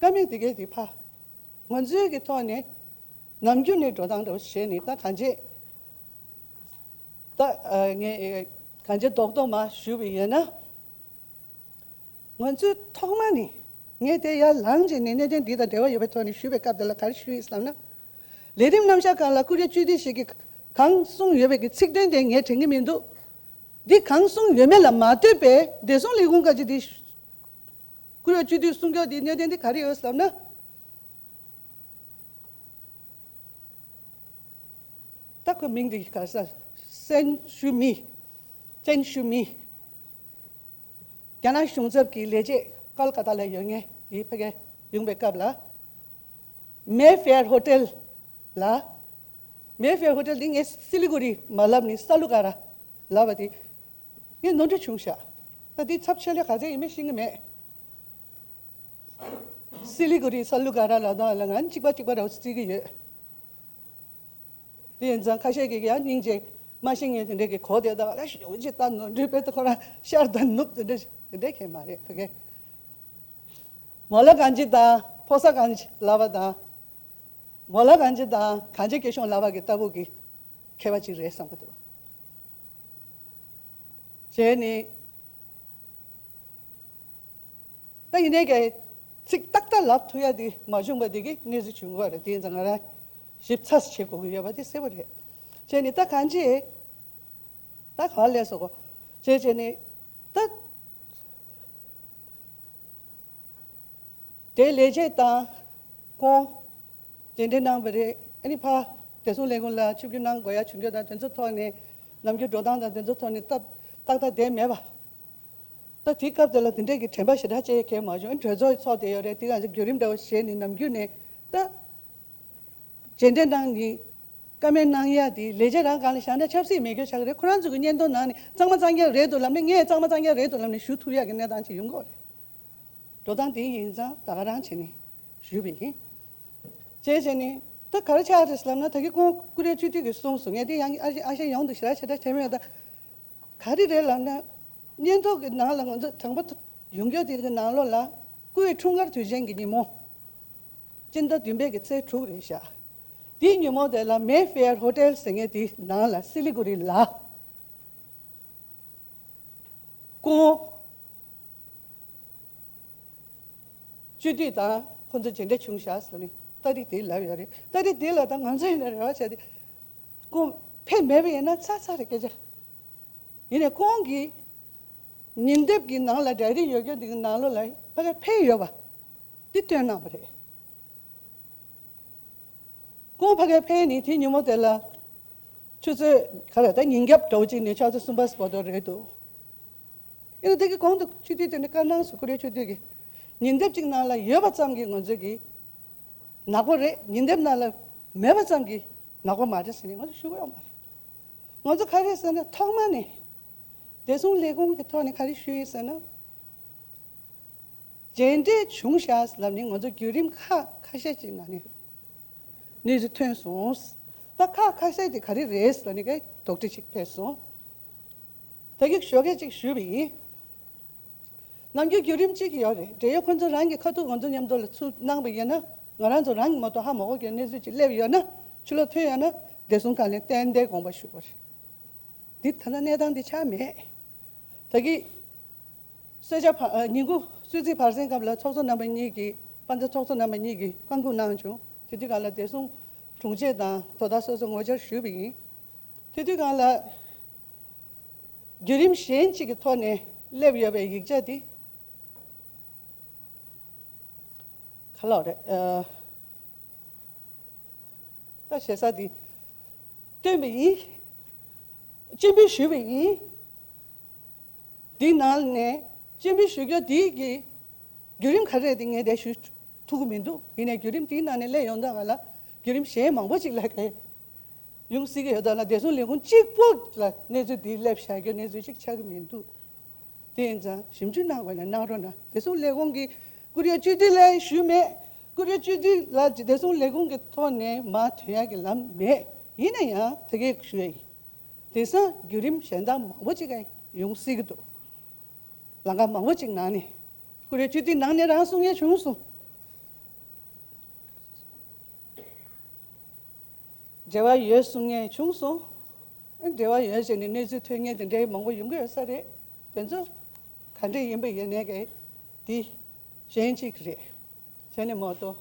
བཀའ་མོལ་དེ་གའི་དེ་ཕ། ང་ཚོའི་གི་ཐོག་ནས་ནམ་རྒྱུན་ནས་འགྲོ་སྟངས་འདྲ་བོ་བྱས་ནས་ད་གང་བྱེད། ད་ཨ་ངས་གང་བྱེད་རྡོག་རྡོག་མ་ཞུས་པ་ཡིན་ན། ང་ཚོས་ཐོག་མ་ནས་ངས་དེ་ཡར་ལངས་བྱས་ནས་གནད་དོན་འདི་དང་འབྲེལ་བ་ཡོད་པའི་ཐོག་ནས་ཞུས་པའི་སྐབས་དེ་ལ་ག་རེ་ཞུས་ཡིན་ཟེར་ན། ལས་རིམ་རྣམ་གཞག་སྒང་ལ་བཀུར་འོས་སྤྱི་འཐུས་ཤིག་གིས་གང་གསུངས་ཡོད་པའི་གི་ཚིག་དོན་དེ་ངས་དྲན་གྱི་མི་འདུག་འདི་གང་གསུངས་ཡོད་མེད་ལ་མ་ལྟོས་པའི་བདེ་སྲུང་ལས་ཁུངས་བཀའ་སྤྱི་འདི་བཀུར་འོས་སྤྱི་འཐུས་གསུང་སྐྱོར་འདི་གནད་དོན་འདི་ག་རེ་ཡོད་ཟེར་ན། ད་ཁོའི་མིང་འདི་ག་ས་སན་ཞུ་མི། ཅན་ཞུ་མི། རྒྱ་ནག་གཞུང་ཚབ་ཀྱི་ལས་བྱེད་ཀལ་ཀ་ཏ་ལ་ཡོད་མཁན་དེ་ཕ་གིར་ཡོང་པའི་སྐབས་ལ། མེ་ཧྥེར་ཧོ་ཊེལ་ལ། མེ་ཧྥེར་ཧོ་ཊེལ་འདི་ངས་སི་ལི་གུ་རི་མ་ལབ་ནས་ས་ལུ་ཀ་ར་ལབ་པ་དེ་ངས་ནོར་འཁྲུལ་བྱུང་ཤག་ད་འདི་ཚབས་ཆེ་ལོས་ག་ཚད་ཡིན་མིན་ཤེས་ཀྱི་མེད། སི་ལི་གུ་རི་ས་ལུ་ཀ་ར་ལབ་སྟངས་ལ་ང་གཅིག་པ་གཅིག་པ་ར་བརྩི་གི་ཡོད། དེ་ཡིན་ཙང་ཁ་ཤས་ཀྱིས་ཡང་སྙིང་རྗེ་མ་ཤེས་མཁན་དེ་འདྲས་ཀྱི་གོ་བསྡད་ད་ལ་ཞེ་པོ་ཅིག་ལྟ་ནོར་འཁྲུལ་དཔེ་ད་ཁོ་རང་ཤར་དང་ནུབ་དེ་འདྲས་དེ་འདྲས་མཁན་མ་རེད་ཕ་གི། མོ་ལ་གང་ཅི་དང་ཕོ་ས་གང་ཅི་ལབ་པ་དང་། མོ་ལ་གང་ཅི་དང་གང་ཅི་སྐྱེ་གཤོངས་ལབ་པ་གི་ལྟ་བུ་གི་ཁྱད་པར་ཅིག་རེད་བསམ་གི་འདུག་བྱས་ནས། ད་ཡིན་ནའི་གི་ཚིག་ཏག་ཏག་ལབ་ཐུབ་ཡ་དེ་མ་བྱུང་བ་དེ་གི་གནས་ཚུལ་བྱུང་བ་རེད། དེ་ཡིན་ཙང་ང་རང་ཞིབ་ཚགས་བྱེད་དགོས་ཀྱི་ཡོད་པ་དེ་གསལ་པོ་རེད། བྱས་ནས་ད་གང་ཅི། ད་ག་ལས་སོ་གོ། བྱས་བྱས་ནས་ད། དེ་ལས་བྱེད་དང་ཁོང་མཇལ་འཕྲད་གནང་བ་རེད། ཨ་ནི་ཕ་བདེ་སྲུང་ལས་ཁུངས་ལ་ཆིབས་བསྒྱུར་གནང་དགོས་ཡ་བྱུང་རྒྱུ་དང་དེ་ཚོ་ཐོག་ནས་ནམ་རྒྱུན་འགྲོ་སྟངས་དང་དེ་ཚོ་ཐོག་ནས་ཏག་ཏག་ཏག་བསྡད་མེད་པ། ད་དེའི་སྐབས་དེ་ལ་དེ་འདྲས་ཀྱི་དྲན་པ་ཞེ་དྲག་བྱེད་ཡ་གང་མ་བྱུང་། གྲོས་ཚོགས་ཚོགས་བསྡད་ཡོད་རེད། དེ་ག་ཚོད་བརྒྱུད་རིམ་འདྲ་བོ་བྱས་ནས་ནམ་རྒྱུན་ནས་ད། མཇལ་འཕྲད་གནང་གི། བཀའ་མོལ་གནང་ཡ་དེ་ལས་བྱེད་རང་སྒང་ལ་བཞག་ན་ཆབ་སྲིད་མེད་རྒྱུ་ཆགས་ཀྱི་རེད། ཁོ་རང་ཚོ་གི་སྙན་ཐོ་ནང་ནས་གཙང་མ་གཙང་རྐྱང་རེད་འདུག་ལབ་ནས་ངས་གཙང་མ་གཙང་རྐྱང་རེད་འདུག་ལབ་ནས་ཞུ་ཐུབ་ཡ་གི་གནས་སྟངས་ཅིག་ཡོང་གི་རེད། འགྲོ་སྟངས་དེ་ཡིན་ཙང་ད་ག་རང་བྱས་ནས་ཞུས་པ་ཡིན། བྱས་བྱས་ནས་ད་ག་རེ་ཆགས་རེད་ལབ་ན་ད་གི་ཁོང་བཀུར་འོས་སྤྱི་འཐུས་ཀྱིས་གསུངས་སོང་། ངས་དེ་ཡང་ཨ་ཤེ་ཨ་ཤེ་ཡོང་འདུག་ཞེ་དྲག་ཞེ་དྲག་བྱས་མེད་ད། ག་རེ་རེད་ལབ་ན། སྙན་ཐོ་གི་ནང་ལ་ང་ཚོ་དྲང་པོ་ཡོང་རྒྱུ་དེ་གི་ནང་ལོགས་ལ་སྐུའི་འཁྲུངས་སྐར་དུས་ཆེན་གྱི་ཉིན་མོ། སྤྱི་ཟླ་བདུན་པའི་གི་ཚེས་དྲུག་རེད་ཤག་དེའི་ཉིན་མོ་དེ་ལ་མེ་ཧྥེར་ཧོ་ཊེལ་ཟེར་མཁན་དེའི་ནང་ལ་སི་ལི་གུ་རི་ལ་སྐུ་ངོ་སྤྱི་འཐུས་དང་ཁོང་ཚོ་མཇལ་འཕྲད་བྱུང་ཤག་ཟེར་ནས་ཏ་རིག་དེ་ལབ་ཡོད་རེད། ཏ་རིག་དེ་ལ་ད་ང་ཚོ་ཡིན་ན་རེ་བ་བྱས་ཏེ་ཁོང་ཕེབས་མེད་པ་ཡིན་ན་ཚར་ཚར་རེད་སྐད་ཆ། ཡིན་ནའི་ཁོང་གིས་ཉིན་དེབ་ཀྱི་ནང་ལ་ཌའི་རི་ཡོད་རྒྱུ་འདི་གི་ནང་ལོགས་ལ་ཕ་གིར་ཕེབས་ཡོད་པ་འདི་བཏོན་གནང་བ་རེད། ཁོང་ཕ་གིར་ཕེབས་ནས་དེ་ཉིན་མོ་དེ་ལ་ ཆུ་ཚོད་ག་རེ་ད་ཉིན་རྒྱབ་འདྲ་བོ་ཅིག་ནས་ཕྱག་ཚོད་གསུམ་པ་བར་དུ་རེད་འདུག་ཡིན་ན་དེ་གི་གོང་དུ་སྤྱི་འཐུས་དེ་ནས་བཀའ་གནང་སོང་། ཀུ་རེ་སྤྱི་འཐུས་ཀྱིས་ཉིན་རྒྱབ་ཅིག་ནང་ལ་ཡོད་པ་ཙམ་གྱིས་ང་ཚོས་ཀྱི་ནག་པོ་རེད། ཉིན་རྒྱབ་ནང་ལ་མེད་པ་ཙམ་གྱིས་ནག་པོ་མ་རེད་ཟེར་ནས་ང་ཚོ་ཞུ་གི་ཡོད་མ་རེད། ང་ཚོ་ག་རེ་ཟེར་ན་ཐོག་མ་ནས་བདེ་སྲུང་ལས་ཁུངས་ཀྱི་ཐོག་ནས་ག་རེ་ཞུ་ཡིན་ཟེར་ན། རྗེས་འབྲས་བྱུང་ཤག་ལབ་ནས་ང་ཚོ་བརྒྱུད་རིམ་ཁག་ཁ་ཤས་ཅིག་ནང་ནས་གནས་ཚུལ་ཐོན་སོང་། ད་ཁག་ཁ་ཤས་དེ་ག་རེ་རེད་ལབ་ནས་ཀྱི་དོགས་འདྲི་ཅིག་ཕེབས་སོང་། ད་གི་ཞོགས་ཀས་ཅིག་ཞུས་པ་ཡིན། ནམ་རྒྱུན་བརྒྱུད་རིམ་གཅིག་ཡོད་རེད། འབྲེལ་ཡོད་ཁོ་ཚོ་རང་གི་ཁ་ཐུག་ང་ཚོ་མཉམ་དུ་ལ་ཚུར་གནང་པ་ཡིན་ན། ང་རང་ཚོ་རང་གི་མ་གཏོགས་ཧ་མ་གོ་གི་གནས་ཚུལ་ཅིག་སླེབས་ཡོད་ན། ཕྱི་ལོགས་ཐོན་ཡོད་ན། བདེ་སྲུང་བཀའ་བློན་ཏན་ཏན་དགོངས་པ་ཞུ་དགོས་རེད། འདི་ད་ལྟ་གནས་སྟངས་འདི་ཆགས་མེད། ད་གི་གསོལ་ཇ་བར་ཨ་ཉིན་གུང་གསོལ་ཚིགས་བར་གསེང་སྐབས་ལ་ཚོགས་གཙོ་རྣམ་པ་གཉིས་ཀྱིས་དཔལ་འབྱོར་ཚོགས་གཙོ་རྣམ་པ་གཉིས་ཀྱིས་བཀའ་འགུག་གནང་བྱུང་། དེ་དུས་སྒང་ལ་བདེ་སྲུང་དྲུང་ཆེ་དང་དོ་བདག་སོ་སོ་ངོ་བཅར་ཞུས་པ་ཡིན། དེ་དུས་སྒང་ལ་བརྒྱུད་རིམ་གཞན་གཅིག་གི་ཐོག་ནས་སླེབས་ཡོད་པའི་ཡིག་ཆ་དེ་ག་ལ་རེད། ཨ། ད་ཞེ་ས་འདི་བཏོན་པ་ཡིན། སྤྱན་འབུལ་ཞུས་པ་ཡིན། འདི་ནང་ནས་སྤྱན་འབུལ་ཞུ་རྒྱུ་འདི་གི་བརྒྱུད་རིམ་ག་རེ་རེད་དེ་ངས་དེ་ཞུ་ཐུབ་ཀྱི་མི་འདུག་ཡིན་ནའི་བརྒྱུད་རིམ་འདིའི་ནང་ནས་སླེབས་ཡོང་དུས་སྒང་ལ་བརྒྱུད་རིམ་གཞན་མང་པོ་ཅིག་ལ་ག་ཡོང་སྲིད་ཀྱི་ཡོད་དུས་ལ། བདེ་སྲུང་ལས་ཁུངས་གཅིག་པོ་ལ་གནས་ཚུལ་འདི་སླེབས་བཞག་རྒྱུ་གནས་ཚུལ་ཅིག་ཆགས་ཀྱི་མི་འདུག་དེ་ཡིན་ཙང་ཞིབ་འཇུག་གནང་དགོས་ན་གནང་རོགས་གནང་། བདེ་སྲུང་ལས་ཁུངས་ཀྱི་ཀུ་རེ་སྤྱི་འཐུས་ལ་ཞུས་མེད། ཀུ་རེ་སྤྱི་འཐུས་ལ་བདེ་སྲུང་ལས་ཁུངས་ཀྱི་ཐོག་ནས་མར་ཐོན་ཡག་གི་ལམ་མེད། ཡིན་ན་ཡང་དེ་གས་ཞུ་ཡ་ཡིན། དེང་སང་བརྒྱུད་རིམ་གཞན་དག་མང་པོ་ཅིག་ཡོང་སྲིད་ཀྱི་འདུག་ལམ་ཁ་མང་པོ་ཅིག་ནང་ནས་ཀུ་རེ་སྤྱི་འཐུས་ནང་ནས་རང་གསུང་ཡས་བྱུང་སོང་། འབྲེལ་བ་ཡོད་གསུང་ངེས་བྱུང་སོང་། འབྲེལ་བ་ཡོད་བྱས་ནས་གནས་ཚུལ་ཐོན་མཁན་དེ་འདྲའི་མང་པོ་ཡོང་གི་ཡོད་ས་རེད། དེ་ཚོ་ག་འདྲས་ཡིན་པ་ཡིན་ནའི་གི་འདི་གཞན་གཅིག་རེད། བྱས་ནས་མ་གཏོགས་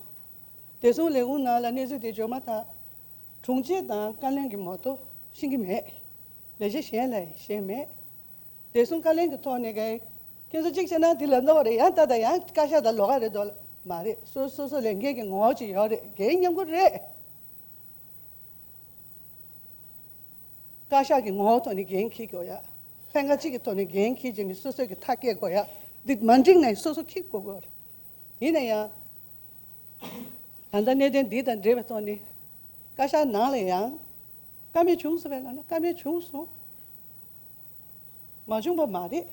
བདེ་སྲུང་ལས་ཁུངས་ནང་ལ་གནས་ཚུལ་དེ་འབྱོར་མ་ཐག་དྲུང་ཆེ་དང་བཀའ་བློན་གྱིས་མ་གཏོགས་ཤེས་ཀྱི་མེད། ལས་བྱེད་གཞན་ལ་ཤེས་མེད། བདེ་སྲུང་བཀའ་བློན་གྱི་ཐོག་ནས་གི་ཁྱེད་ཚོ་གཅིག་བྱས་ན་དེ་ལབ་ན་བ་རེད། ཡང་ད་ལྟ་ཡང་བཀའ་ཤག་དང་ལོགས་ཀ་རེད་འདུག་མ་རེད། སོ་སོ་སོ་ལས་འགན་གྱི་ངོ་བོ་ཅིག་ཡོད་རེད། འགན་མཉམ་ཁུར་རེད། བཀའ་ཤག་གི་ངོ་བོ་ཐོག་ནས་འགན་འཁྱེར་དགོས་ཡ། ལྷན་ཁང་གཅིག་གི་ཐོག་ནས་འགན་འཁྱེར་བྱས་ནས་སོ་སོ་གི་མཐའ་སྐྱེལ་དགོས་ཡ། འདི་མ་འགྲིག་ན་སོ་སོ་འཁྱེར་དགོས་དགོས་རེད། ཡིན་ན་ཡང་། ད་ལྟ་གནད་དོན་འདི་དང་འབྲེལ་བའི་ཐོག་ནས་བཀའ་ཤག་ནང་ལ་ཡང་བཀའ་མོལ་བྱུང་སོང་བས་ལབ་ན་བཀའ་མོལ་བྱུང་སོང་། མ་བྱུང་པ་མ་རེད།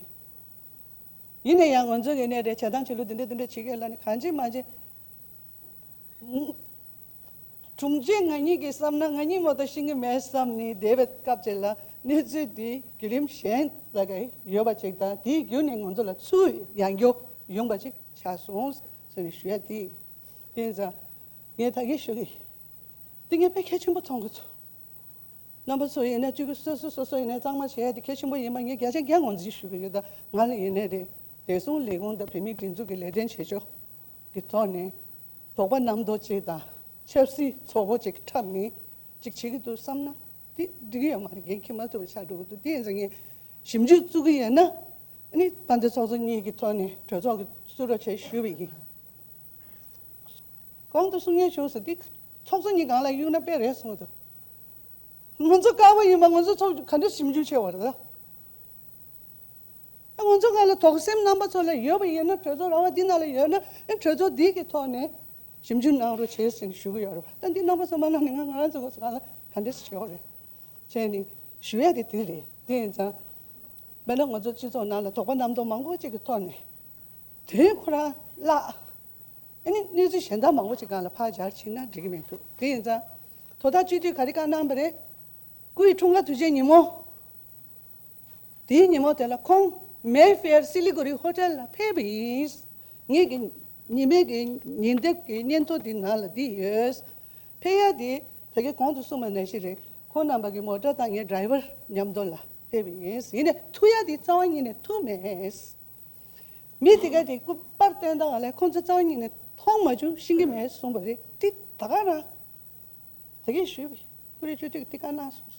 ཡིན་ན་ཡང་ང་ཚོ་གི་ནས་རེད། བྱེད་སྟངས་བྱེད་ལུགས་འདི་འདྲ་འདི་འདྲ་བྱེད་ཀྱི་ལབ་ནས་གང་བྱེད་མ་བྱེད། དྲུང་ཆེ་ང་གཉིས་ཀྱིས་བསམ་ན་ང་གཉིས་མ་གཏོགས་ཤེས་ཀྱི་མེད་བསམ་ནས་བསྡད་པའི་སྐབས་དེ་ལ་གནས་ཚུལ་འདི་བརྒྱུད་རིམ་གཞན་ལ་ག་ཡོད་པ་ཅིག་དང་། དེའི་བརྒྱུད་ནས་ང་ཚོ་ལ་ཚུར་ཡང་བསྐྱར་ཡོང་པ་ཅིག་ཆགས་སོང་ཟེར་ནས་ཞུ་ཡ་དེ་ཡིན། དེ་ཡིན་ཙང་ངས་ད་གིན་ཞུ་གི་ཡིན། དེ་ངས་དཔེ་གལ་ཆེན་པོ་མཐོང་གི་འདུག་རྣམ་པ་ཚོ་ཡིན་ན་གཅིག་གི་སོ་སོ་སོ་སོ་ཡིན་ན་གཙང་མ་བྱས་ཏེ་གལ་ཆེན་པོ་ཡིན་པ་ངས་བརྒྱ་ཆ་བརྒྱ་ངོས་འཛིན་ཞུ་གི་ཡོད། ད་ང་ལ་ཡིན་ནའི་རེད། བདེ་སྲུང་ལས་ཁུངས་དང་བོད་མིའི་སྒྲིག་འཛུགས་ཀྱི་ལས་དོན་བྱེད་ཕྱོགས་ཀྱི་ཐོག་ནས་དོགས་པ་རྣམ་རྟོག་ཅིག་དང་ཆབ་སྲིད་ཚོགས་པ་ཅིག་འཁྲབ་ནས་ཅིག་བྱེད་ཀྱི་འདུག་བསམ་ན་དེ་འགྲིག་གི་ཡོད་མ་རེད། འགན་འཁྱེར་མ་ཐུབ་པ་ཆགས་འགྲོ་གི་འདུག་དེ་ཡིན་ཙང་ངས་ཞིབ་འཇུག་བཙུགས་ཀྱི་ཡོད་ན་ཨ་ནི་དཔལ་འབྱོར་ཚོགས་གཙོ་གཉིས་ཀྱི་ཐོག་ནས་གྲོས་ཚོགས་ཀྱི་བསུ་རོགས་བྱས་ཞུས་པ་ཡིན། གོང་དུ་གསུང་མཁན་བྱུང་སོང་། འདི་ཚོགས་གཙོ་གཉིས་སྒང་ལ་གཡུག་ན་དཔེ་རེད་གསུངས་འདུག་ང་ཚོ་དཀར་པོ་ཡིན་པ་ང་ཚོ་ཚོགས་ག་འདྲ་ཞིབ་འཇུག་བྱས་པ་རེད། ད་ང་ཚོ་སྒང་ལ་དོགས་སེམས་རྣམ་པ་ཚོ་ལ་ཡོད་པ་ཡིན་ན། གྲོས་ཚོགས་ར་བ་འདི་ནང་ལ་ཡོད་ན་ཨེ་གྲོས་ཚོགས་འདི་གི་ཐོག་ནས་ཞིབ་འཇུག་གནང་རོགས་བྱེད་ཟེར་ནས་ཞུ་གི་ཡོད་རེད་པ། ད་འདི་རྣམ་པ་ཚོ་མ་གནང་ནས་ང་ང་རང་ཚོ་སྒང་ལ་ག་འདྲ་ཞིག་བྱེད་དགོས་རེད། བྱས་ནས་ཞུ་ཡ་དེ་དེ་རེད། དེ་ཡིན་ཙང་དཔེར་ན་ང་ཚོ་སྤྱི་ཚོགས་ནང་ལ་དོགས་པ་རྣམ་རྟོག་མང་པོ་ཅིག་གི་ཐོག་ནས་དོན་ཁོ་རང་བརླག་ཨ་ནི་གནས་ཚུལ་གཞན་དག་མང་པོ་ཅིག་སྒང་ལ་ཕར་སྦྱར་ཕྱིན་ན་འགྲིག་གི་མི་འདུག་དེ་ཡིན་ཙང་དོ་བདག་སྤྱི་འཐུས་ག་རེ་བཀའ་གནང་བ་རེད། སྐུའི་འཁྲུངས་སྐར་དུས་ཆེན་ཉིན་མོ། དེའི་ཉིན་མོ་དེ་ལ་ཁོང་མེ་ཕེར་སི་ལི་གུ་རི་ཧོ་ཊེལ་ལ་ཕེབས་པ་ཡིན། ངེད་ཀྱི་ཉི་མའི་གི་ཉིན་དེབ་ཀྱི་སྙན་ཐོ་འདི་ནང་ལ་འདི་ཡོད། ཕེབས་ཡ་དེ་ད་གིན་གོང་དུ་གསུངས་པ་ནང་བཞིན་རེད། ཁོང་རྣམ་པ་གི་མོ་ཊ་དང་ངའི་ཌ་རའི་ཝར་མཉམ་དུ་ལ་ཕེབས་པ་ཡིན། ཡིན་ནའི་ཐུག་ཡ་དེ་རྩ་བ་ཉིད་ནས་ཐུག་མེད། མི་དེ་ག་དེ་སྐུ་པར་བསྟན་སྟངས་ལ་ཁོང་ཚོ་རྩ་བ་ཉིད་ནས་མཐོང་མ་བྱུང་། ཤེས་ཀྱི་མེད་གསུངས་པ་རེད། དེ་ད་ག་རང་ད་གིན་ཞུས་པའི་ཀུ་རེ་སྤྱི་འཐུས་ཀྱིས་དེ་བཀའ་གནང་སོང་།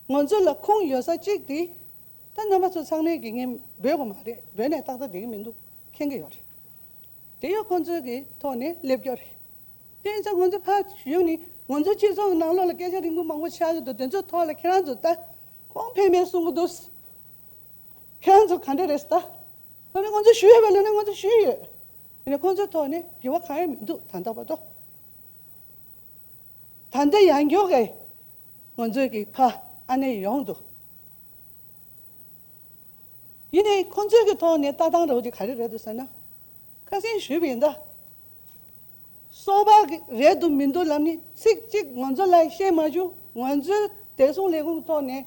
ང་ཚོ་ལ་ཁུངས་ཡོད་ས་གཅིག་དེ་ད་རྣམ་པ་ཚོ་ཚང་མས་ཀྱིས་ངས་འབོད་དགོས་མ་རེད། འབོད་ནས་ཏག་ཏག་བསྡད་ཀྱི་མི་འདུག་མཁྱེན་གྱི་ཡོད་རེད། འབྲེལ་ཡོད་ཁོང་ཚོའི་གི་ཐོག་ནས་སླེབས་རྒྱུ་རེད། དེ་ཡིན་ཙང་ང་ཚོ་ཕར་གཞུག་ནས་ ང་ཚོའི་སྤྱི་ཚོགས་ནང་ལོགས་ལ་སྐད་ཆ་རིང་པོ་མང་པོ་ཆགས་ཀྱི་འདུག་དེ་ཚོའི་ཐོག་ལ་ཁྱེད་རང་ཚོ་ད་ཁོང་ཕན་མེད་གསུང་གི་འདུག་ཁྱེད་རང་ཚོ་ག་འདྲ་རེད་ད། ད་ནི་ང་ཚོ་ཞུས་ཡོད་པ་ལ་ནི་ང་ཚོ་ཞུས་ཡོད། ཡིན་ནའི་ཁོང་ཚོའི་ཐོག་ནས་འགྱུར་བ་གང་ཡང་མི་འདུག་ད་ལྟ་བར་དུ། ད་ལྟ་ཡང་མགྱོགས་གས་ང་ཚོའི་གི་ཕ་ཨ་ནེ་ཡོང་འདུག་ཡིན་ནའི་ཁོང་ཚོའི་གི་ཐོག་ནས་ལྟ་སྟངས་འདྲ་བོ་དེ་ག་རེ་རེད་འདུག་ཟེར་ན། ཁ་སང་ཞུས་པ་ཡིན་ད། སོ་པ་གི་རེད་འདུག་མི་འདུག་ལབ་ནི་ཚིག་གཅིག་ང་ཚོ་ལ་བཤད་མ་བྱུང་། ང་ཚོའི་བདེ་སྲུང་ལས་ཁུངས་ཐོག་ནས་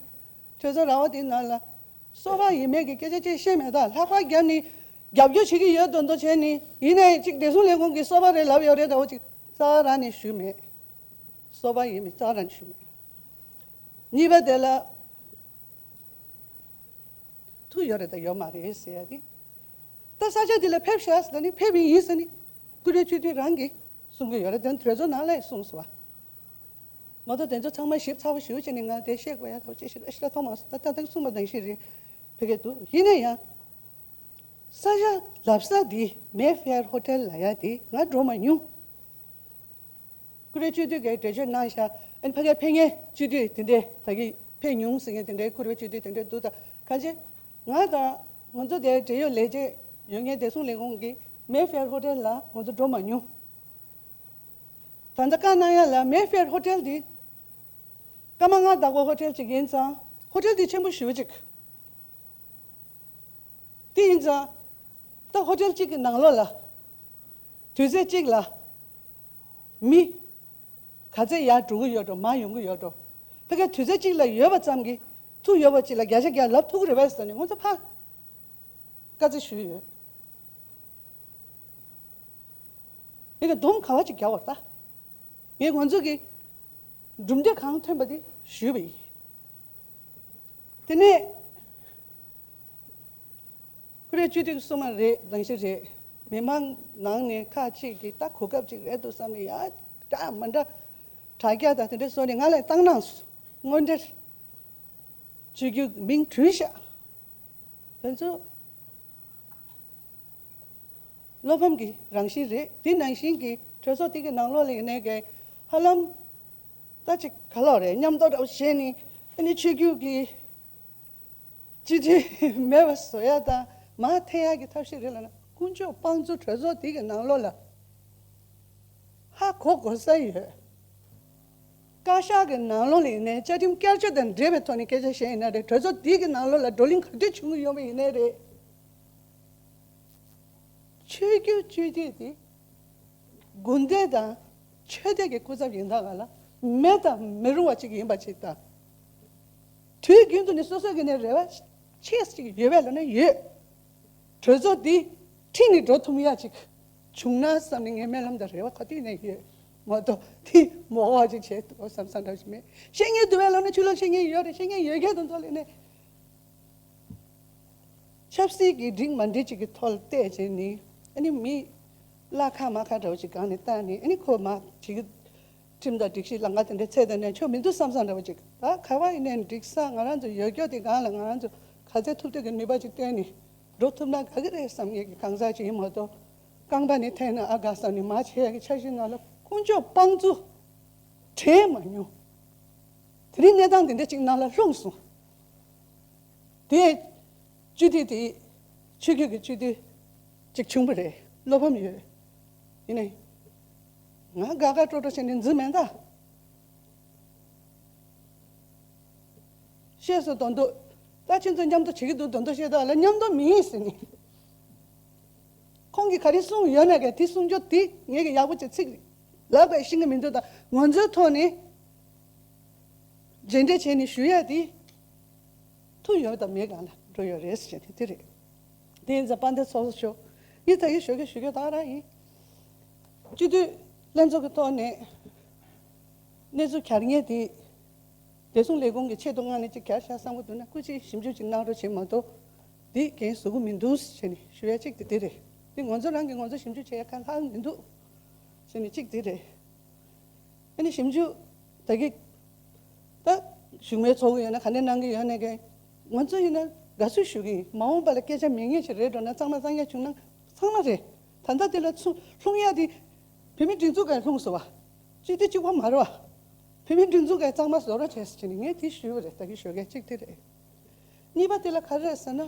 གྲོས་ཚོགས་ར་བ་དེའི་ནང་ལ་སོ་པ་ཡིན་མེད་ཀྱི་སྐད་ཆ་ཅིག་བཤད་མེད་ད། ལྷག་པར་བརྒྱབ་ནས་རྒྱབ་སྐྱོར་བྱེད་ཀྱི་ཡོད་མདོག་མདོག་བྱས་ནས། ཡིན་ནའི་གཅིག་བདེ་སྲུང་ལས་ཁུངས་ཀྱི་སོ་པ་རེད་ལབ་ཡོད་རེད་འདྲ་བོ་ཅིག་རྩ་བ་རང་ནས་ཞུས་མེད། སོ་པ་ཡིན་མིན་རྩ་བ་རང་ནས་ཞུས་མེད། གཉིས་པ་དེ་ལ། ཐུག་ཡོད་རེད་དང་ཡོད་མ་རེད་ཟེར་ཡ་དེ། ད་ས་ཆ་དེ་ལ་ཕེབས་ཤག་ཟེར་ནི་ཕེབས་ཡིན་ཟེར་ནི། ཀུ་རེ་སྤྱི་འཐུས་རང་གིས་གསུང་གི་ཡོད་རེད། དེ་གྲོས་ཚོགས་ནང་ལ་གསུངས་སོང་བ། མ་གཏོགས་དེ་ཚོ་ཚང་མ་ཞིབ་ཚགས་པོ་ཞུ་བྱས་ནས་ང་དེ་བཤད་དགོས་ཡ་ཐག་ཅི་ཞིག་ཨ་ཤི་ལ་ཐོག་མ་སོང་། ད་ད་ཐེངས་གསུངས་པ་ནང་བཞིན་རེད། ཕ་གི་འདུག་ཡིན་ན་ཡང་། ས་ཆ་ལབ་ས་དེ་མེ་ཧྥེར་ཧོ་ཊེལ་ལབ་ཡ་དེ་ང་འགྲོ་མ་མྱོང་། ཀུ་རེ་སྤྱི་འཐུས་ཀྱིས་འགྲེལ་བརྗོད་གནང་ཤག་ཨ་ནི་ཕ་གིར་ཕེབས་མཁན་སྤྱི་འཐུས་དེ་འདྲས་ད་གིན་ཕེབས་མྱོང་ཟེར་མཁན་དེ་འདྲས་ཀུ་རེ་སྤྱི་འཐུས་དེ་འདྲས་འདུག་ད་གང་ཅི། ང་དང་ང་ཚོ་དེར་འབྲེལ་ཡོད་ལས་བྱེད་ཡོད་མཁན་བདེ་སྲུང་ལས་ཁུངས་ཀྱིས་མེ་ཧྥེར་ཧོ་ཊེལ་ལ་ང་ཚོ་འགྲོ་མ་མྱོང་། ད་ལྟ་བཀའ་གནང་ཡ་ལ་མེ་ཧྥེར་ཧོ་ཊེལ་དེ་སྐར་མ་ལྔ་བདག་པོ་ཧོ་ཊེལ་ཅིག་ཡིན་ཙང་ཧོ་ཊེལ་དེ་ཆེན་པོ་ཞེ་པོ་ཅིག་དེ་ཡིན་ཙང་། ད་ཧོ་ཊེལ་གཅིག་གི་ནང་ལོགས་ལ། དུས་ཚོད་གཅིག་ལ། མི། ག་ཚད་ཡར་འགྲོ་གི་ཡོད་འགྲོ། མར་ཡོང་གི་ཡོད་འགྲོ། ཕ་གི་དུས་ཚོད་གཅིག་ལ་ཡོད་པ་ཙམ་གྱིས་ཐུག་ཡོད་པ་གཅིག་ལ་བརྒྱ་ཆ་བརྒྱ་ལབ་ཐུབ་ཀྱི་རེད་པས་ཟེར་ནས་ང་ཚོ་ཕར། བཀའ་རྩི་ཞུས་ཡོད། ཡིན་ནའི་སྡོམ་ག་བ་ཅིག་རྒྱག་པ་རེད་ད། ངས་ང་ཚོ་གི་གྲུབ་འབྲས་གང་ཐོན་པ་དེ་ཞུས་པ་ཡིན། དེ་ནས་ཀུ་རེ་སྤྱི་འཐུས་གསུངས་པ་རེད། རང་བཞིན་རེད། མི་མང་ནང་ནས་ཁག་ཅིག་གིས་ད་གོ་སྐབས་ཅིག་རེད་འདུག་བསམ་ནས་ཡ་འདྲ་མི་འདྲ་དྲ་རྒྱ་དང་དེ་འདྲ་བཟོས་ནས་ང་ལ་བཏང་གནང་སོང་། དངོས་འབྲེལ་སྤྱི་འཐུས་མིང་བྲིས་ཤག་དེ་ཚོ་བློ་ཕམ་གྱི་རང་བཞིན་རེད། དེ་ནང་བཞིན་གྱི་གྲོས་ཚོགས་དེ་གི་ནང་ལོགས་ལ་ཡིན་ནའི་གི་ཧ་ལམ་ད་ཅིག་ག་ལོག་རེད། མཉམ་དུ་ར་བ་བྱས་ནས་ཨ་ནི་ཆོས་བརྒྱུད་ཀྱི་སྤྱི་འཐུས་མེད་པ་བཟོ་ཡ་དང་མར་འཐེན་ཡ་གི་ཐབས་ཤེས་རེད་ལབ་ན། དཀོན་མཆོག་དཔང་བཙུགས་གྲོས་ཚོགས་དེ་གི་ནང་ལོགས་ལ་ཧ་གོ་དགོས་ས་ཡོད། བཀའ་ཤག་གི་ནང་ལོགས་ལ་ཡིན་ནའི་བཅའ་ཁྲིམས་བསྐྱར་བཅོས་དང་འབྲེལ་བའི་ཐོག་ནས་སྐད་ཆ་བཤད་ཡིན་ན་རེད། གྲོས་ཚོགས་འདི་གི་ནང་ལོགས་ལ་བགྲོ་གླེང་ག་དུས་བྱུང་གི་ཡོད་པ་ཡིན་ནའི་རེད། ཆོས་བརྒྱུད་སྤྱི་འཐུས་དེ་དགོན་སྡེ་དང་ཆོས་སྡེ་གི་སྐུ་ཚབ་ཡིན་ད་ག་ལ་མེད་དང་མི་རུང་བ་ཅིག་ཡིན་པ་ཅིག་དང་། དུས་རྒྱུན་དུ་ནས་སོ་སོ་གི་ནས་རེ་བ་ཆེ་ཅིག་ཡོད་པས་ལབ་ན་ཡོད། གྲོས་ཚོགས་འདི་ཁྲིད་ནས་འགྲོ་ཐུབ་ཡ་ཅིག་བྱུང་ན་བསམ་ནས་ངའི་སྨོན་ལམ་དང་རེ་བ་ག་དུས་ནས་ཡོད། མ་གཏོགས་དེ་མོ་བ་ཅིག་བྱེད་འདུག་བསམ་བསམ་འདྲ་ཞིག་མེད། བཤད་མཁན་འདུག་པས་ལབ་ན་ཆོས་ལུགས་བཤད་མཁན་ཡོད་རེད། བཤད་མཁན་ཡོད་མཁན་དང་ཐོག་ལས་ནས། ཆབ་སྲིད་ཀྱི་འགྲིག་མ་འགྲིག་ཅིག་གི་ཐོག་ལ་བལྟས་བྱས་ནས་ཨ་ནི་མི་བླ་ཁ་མ་ཁ་འདྲ་བོ་ཅིག་སྒང་ནས་བལྟས་ནས་ཨ་ནི་ཁོ་མ་བྱེད་ཀྱི། ཁྲིམས་དང་སྒྲིག་གཞི་ལམ་ཁ་དེ་འདྲའི་ཚད་དང་ནས་ཆོག་མི་འདུག་བསམ་བསམ་འདྲ་བོ་ཅིག་ད་ག་བ་ཡིན་ནའི་འགྲིག་ས་ང་རང་ཚོ་ཡོད་སྐྱོ་དེ་སྒང་ལ་ང་རང་ཚོ་ག་ཚད་ཐུབ་ཐུབ་ཀྱི་ནུས་པ་ཅིག་བཏོན་ནས་འགྲོ་ཐུབ་ན་དགའ་གི་རེད་བསམ་ངེས་ཀྱི་གང་ཟག་ཅིག་ཡིན་མ་གཏོགས་རྐང་པ་ནས་འཐེན་ན་ཨ་དགའ་བསམ་ནས་མ་བྱེད་ཡ་གི་འཆར་གཞི་ནང་ལ་དཀོན་མཆོག་དཔང་བཙུགས་དྲན་མ་མྱོང་། དེ་རིང་གནས་སྟངས་དེ་འདྲ་ཅིག་ནང་ལ་ལྷུང་སོང་། དེ་སྤྱི་འཐུས་དེ་ཆོས་བརྒྱུད་ཀྱི་སྤྱི་འཐུས་གཅིག་བྱུང་བ་རེད། བློ་ཕམ་ཡོད། ཡིན་ནའི་ང་དགའ་དགའ་སྤྲོ་སྤྲོ་བྱས་ནས་འཛུལ་མེད་ད། བཤད་སོང་མདོག་མདོག་ད་ཁྱེད་ཚོ་མཉམ་དུ་བྱེད་ཀྱི་འདུག་མདོག་མདོག་བཤད་ད་ལ་མཉམ་དུ་མིན་ཟེར་ནས། ཁོང་གིས་ག་རེ་གསུངས་ཡོད་ན་གས་དེ་གསུང་རྒྱུ་དེ་ངས་ཀྱི་ཡག་པོ་བྱས་ཚིག་ལབ་པའི་ཤེས་ཀྱི་མི་འདུག་ད་ང་ཚོའི་ཐོག་ནས་རྗེས་འདེད་བྱས་ནས་ཞུ་ཡ་དེ་ཐུག་ཡོད་དང་མེད་གང་ལ་འགྲོ་ཡོད་རེད་ཟེར་དེ་དེ་རེད། དེ་ཡིན་ཙང་དཔལ་ལྡན་ཚོགས་གཙོ་མཆོག་ངས་ད་གིན་ཞུ་གི་ཞུ་གི་ད་རང་ཡིན། སྤྱི་འཐུས་ལྷན་ཚོགས་ཀྱི་ཐོག་ནས་གནས་ཚུལ་གྱར་མཁན་དེ། བདེ་སྲུང་ལས་ཁུངས་ཀྱི་ཆེད་དུ་མངགས་ནས་ཅིག་གར་བཞག་བསམ་གྱི་འདུག་ན་སྐུ་མཁྱེན་ཞིབ་འཇུག་ཅིག་གནང་རོགས་བྱེད་མ་གཏོགས་འདི་འགན་བཟོ་གི་མི་འདུག་ཟེར་ནས་ཞུ་ཡ་གཅིག་དེ་དེ་རེད། འདི་ང་ཚོ་རང་གིས་ང་ཚོ་ཞིབ་འཇུག་བྱེད་ཡ་ཁ་ལྷག་མི་འདུག་ཟེར་ནས་གཅིག་དེ་རེད། ཨ་ནི་ཞིབ་འཇུག་ད་གི་ད་བཞུགས་མོལ་ཚོགས་ཀྱི་ཡོད་ན་ག་འདྲ་གནང་གི་ཡོད་ན་གི་ང་ཚོ་ཡིན་ན་དགའ་བསུ་ཞུ་གི་ཡིན། མ་འོངས་པ་ལ་སྐད་ཆ་མེད་མཁན་ཞིག་རེད་འགྲོ་ན་གཙང་མ་གཙང་རྐྱང་བྱུང་ན་ཚང་མ་རེད། ད་ལྟ་དེ་ལ་ཚུ་ལྷུང་ཡ་དེ་བོད་མི་སྒྲིག་འཛུགས་ག་ལྷུང་སོང་བ། སྤྱི་འཐུས་གཅིག་པོ་མ་རེད་བ། བོད་མིའི་སྒྲིག་འཛུགས་ཀྱི་གཙང་མ་བཟོ་རོགས་བྱས་ཟེར་ནས་ངས་དེ་ཞུས་པ་རེད། ད་གིན་ཞུ་མཁན་གཅིག་དེ་རེད། གཉིས་པ་དེ་ལ་ག་རེ་རེད་ཟེར་ན།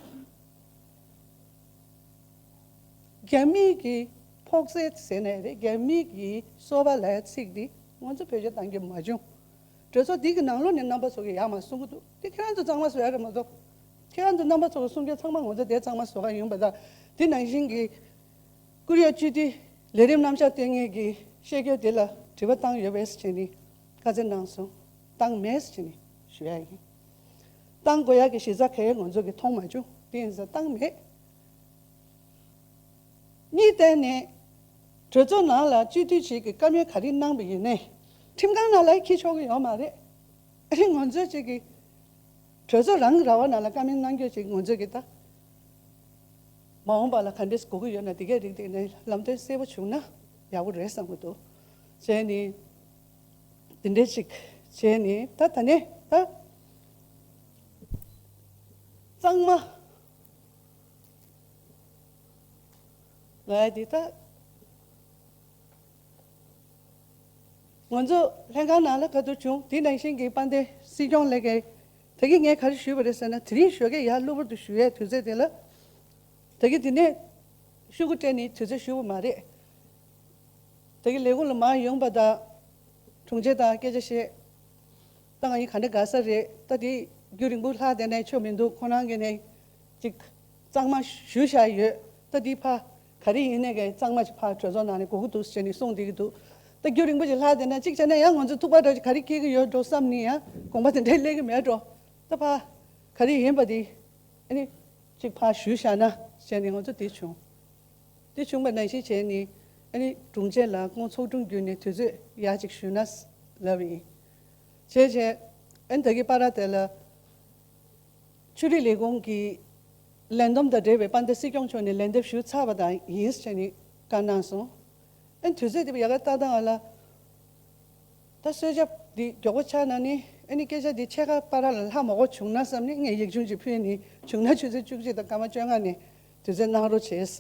རྒྱ་མིའི་གི་ཕོགས་ཚད་ཟེར་ནའི་རེད། རྒྱ་མིའི་གི་སོ་པ་ལབ་ཡ་ཚིག་འདི་ང་ཚོ་བེད་སྤྱོད་གཏང་རྒྱུ་མ་བྱུང་། གྲོས་ཚོགས་འདི་གི་ནང་ལོགས་ནས་རྣམ་པ་ཚོ་གི་ཡག་མ་གསུང་གི་འདུག་དེ་ཁྱེད་རང་ཚོ་གཙང་མ་བཟོ་ཡ་རེད་མ་གཏོགས། ཁྱེད་རང་ཚོ་རྣམ་པ་ཚོ་གི་གསུང་རྒྱུ་ཚང་མ་ང་ཚོ་དེ་གཙང་མ་བཟོ་ག་ཡོང་པ་དང་། དེ་ནང་བཞིན་གྱི་ཀུ་རི་ཡ་སྤྱི་འཐུས་ལས་རིམ་རྣམ་གཞག་སྟོན་མཁན་གྱི་བཤད་རྒྱུ་དེ་ལ་དྲི་བ་བཏང་ཡོད་པས་ཟེར་ནས་བཀའ་སྩལ་གནང་སོང་། བཏང་མེད་ཟེར་ནས་ཞུ་ཡ་ཡིན། བཏང་དགོས་ཡ་གི་གཞི་རྩ་གལ་ང་ཚོ་གི་མཐོང་མ་བྱུང་། དེ་ཡིན་ཙང་བཏང་མེད། གཉིས་བསྟན་ནས་གྲོས་ཚོགས་ནང་ལ་སྤྱི་འཐུས་ཅིག་གིས་བཀའ་མོལ་ག་རེ་གནང་པ་ཡིན་ནའི་ཁྲིམས་ཁང་ནང་ལ་འཁྱེར་ཆོག་གི་ཡོད་མ་རེད། ཨ་ནི་ང་ཚོ་ཅིག་གིས་གྲོས་ཚོགས་རང་ར་བ་ནང་ལ་བཀའ་མོལ་གནང་རྒྱུ་ཅིག་ང་ཚོ་གིས་ད་མ་འོངས་པ་ལ་ག་འདྲས་དགོས་ཀྱི་ཡོད་ན་དེ་གས་རིགས་དེ་ནས་ལམ་སྟོན་གསལ་པོ་བྱུང་ན་ཡག་པོ་རེད་བསམ་གྱི་འདུག་བྱས་ནས་དེ་འདྲས་ཅིག་བྱས་ནས་ད་ད་ནས་ད་གཙང་མ་ལབ་ཡ་དེ་ད། ང་ཚོ་ལྷན་ཁང་ནང་ལ་ག་དུས་བྱུང་། དེ་ནང་བཞིན་གྱི་དཔལ་ལྡན་སྲིད་སྐྱོང་ལགས་ཀྱིས་ད་གིན་ངས་ག་རེ་ཞུས་པ་རེད་ཟེར་ན། དེ་རིང་ཞོགས་ཀས་ཡར་གློ་བུར་དུ་ཞུ་ཡའི་དུས་ཚོད་དེ་ལ། ད་གིན་དེ་ནས་ཤོག་གུ་སྤྲད་ནས་དུས་ཚོད་ཞུ་བ་མ་རེད། ད་གིན་ལས་ཁུངས་ལ་མར་ཡོང་པ་དང་། དྲུང་ཆེ་དང་སྐད་ཆ་བཤད། ད་ང་གཉིས་ག་འདྲ་དགའ་ས་རེད། ད་དེ་རྒྱུན་རིང་པོ་ལྷག་བསྡད་ནའི་ཆོ་མི་འདུག་ཁོ་རང་གིས་ནས་ཅིག་གཙང་མ་ཞུས་བཞག་ཡོད། ད་དེ་ཕར་ག་རེ་ཡིན་ནའི་གི་གཙང་མ་ཅིག་ཕར་གྲོས་ཚོགས་ནང་ནས་དགོས་ཀྱི་འདུག་ཟེར་ནས་གསུངས་བསྡད་ཀྱི་འདུག་ད་རྒྱུན་རིང་པོ་ཅིག་ལྷག་བསྡད་ན་ཅིག་བྱས་ན་ཡང་ང་ཚོ་ཐུག་པ་འདྲ་ཅིག་ག་རེ་སྐྱེ་གི་ཡོད་འགྲོ་བསམ་ནས་ཡང་དགོངས་པ་དེ་འདྲ་སླེབས་ཀྱི་མེད་འགྲོ། ད་ཕར་ག་རེ་ཡིན་པ་དེ་ཨ་ནི་ཅིག་ཕར་ཞུས་བཞག་ན་ཟེར་ནས་ང་ཚོ་དེ་བྱུང་། དེ་བྱུང་བ་ནང་བཞིན་བྱས་ནས་ཨ་ནི་དྲུང་ཆེ་ལ་སྐུ་ཚོགས་དྲུང་བརྒྱུད་ནས་དུས་ཚོད་ཡར་ཅིག་ཞུས་ན་ལབ་ཡིན། བྱས་བྱས་ཨ་ནི་ད་གི་པར་དེ་ལ་ཆོས་རིག་ལས་ཁུངས་ཀྱི་ལས་བསྡོམས་དང་འབྲེལ་བའི་དཔལ་ལྡན་སྲིད་སྐྱོང་མཆོག་ནས་ལན་འདེབས་ཞུས་ཚར་བ་དང་ཡིན་ཟེར་ནས་བཀའ་གནང་སོང་། ཨ་ནི་དུས་ཚོད་དེ་ཡག་ག་ལྟ་སྟངས་ལ། ད་གསོལ་ཇ་འདི་མགྱོགས་པོ་ཆགས་ན་ནི་ཨ་ནི་སྐད་ཆ་འདི་ཕྱེད་ཀ་པར་ལ་ལྷག་མ་དགོས་བྱུང་ན་བསམ་ནས་ངས་ཡིག་ཆུང་ཅིག་ཕུལ་ནས་བྱུང་ན་ཆུ་ཚོད་བཅུ་གཅིག་དང་སྐར་མ་བཅོ་ལྔ་ནས་དུས་ཚོད་གནང་རོགས་བྱས་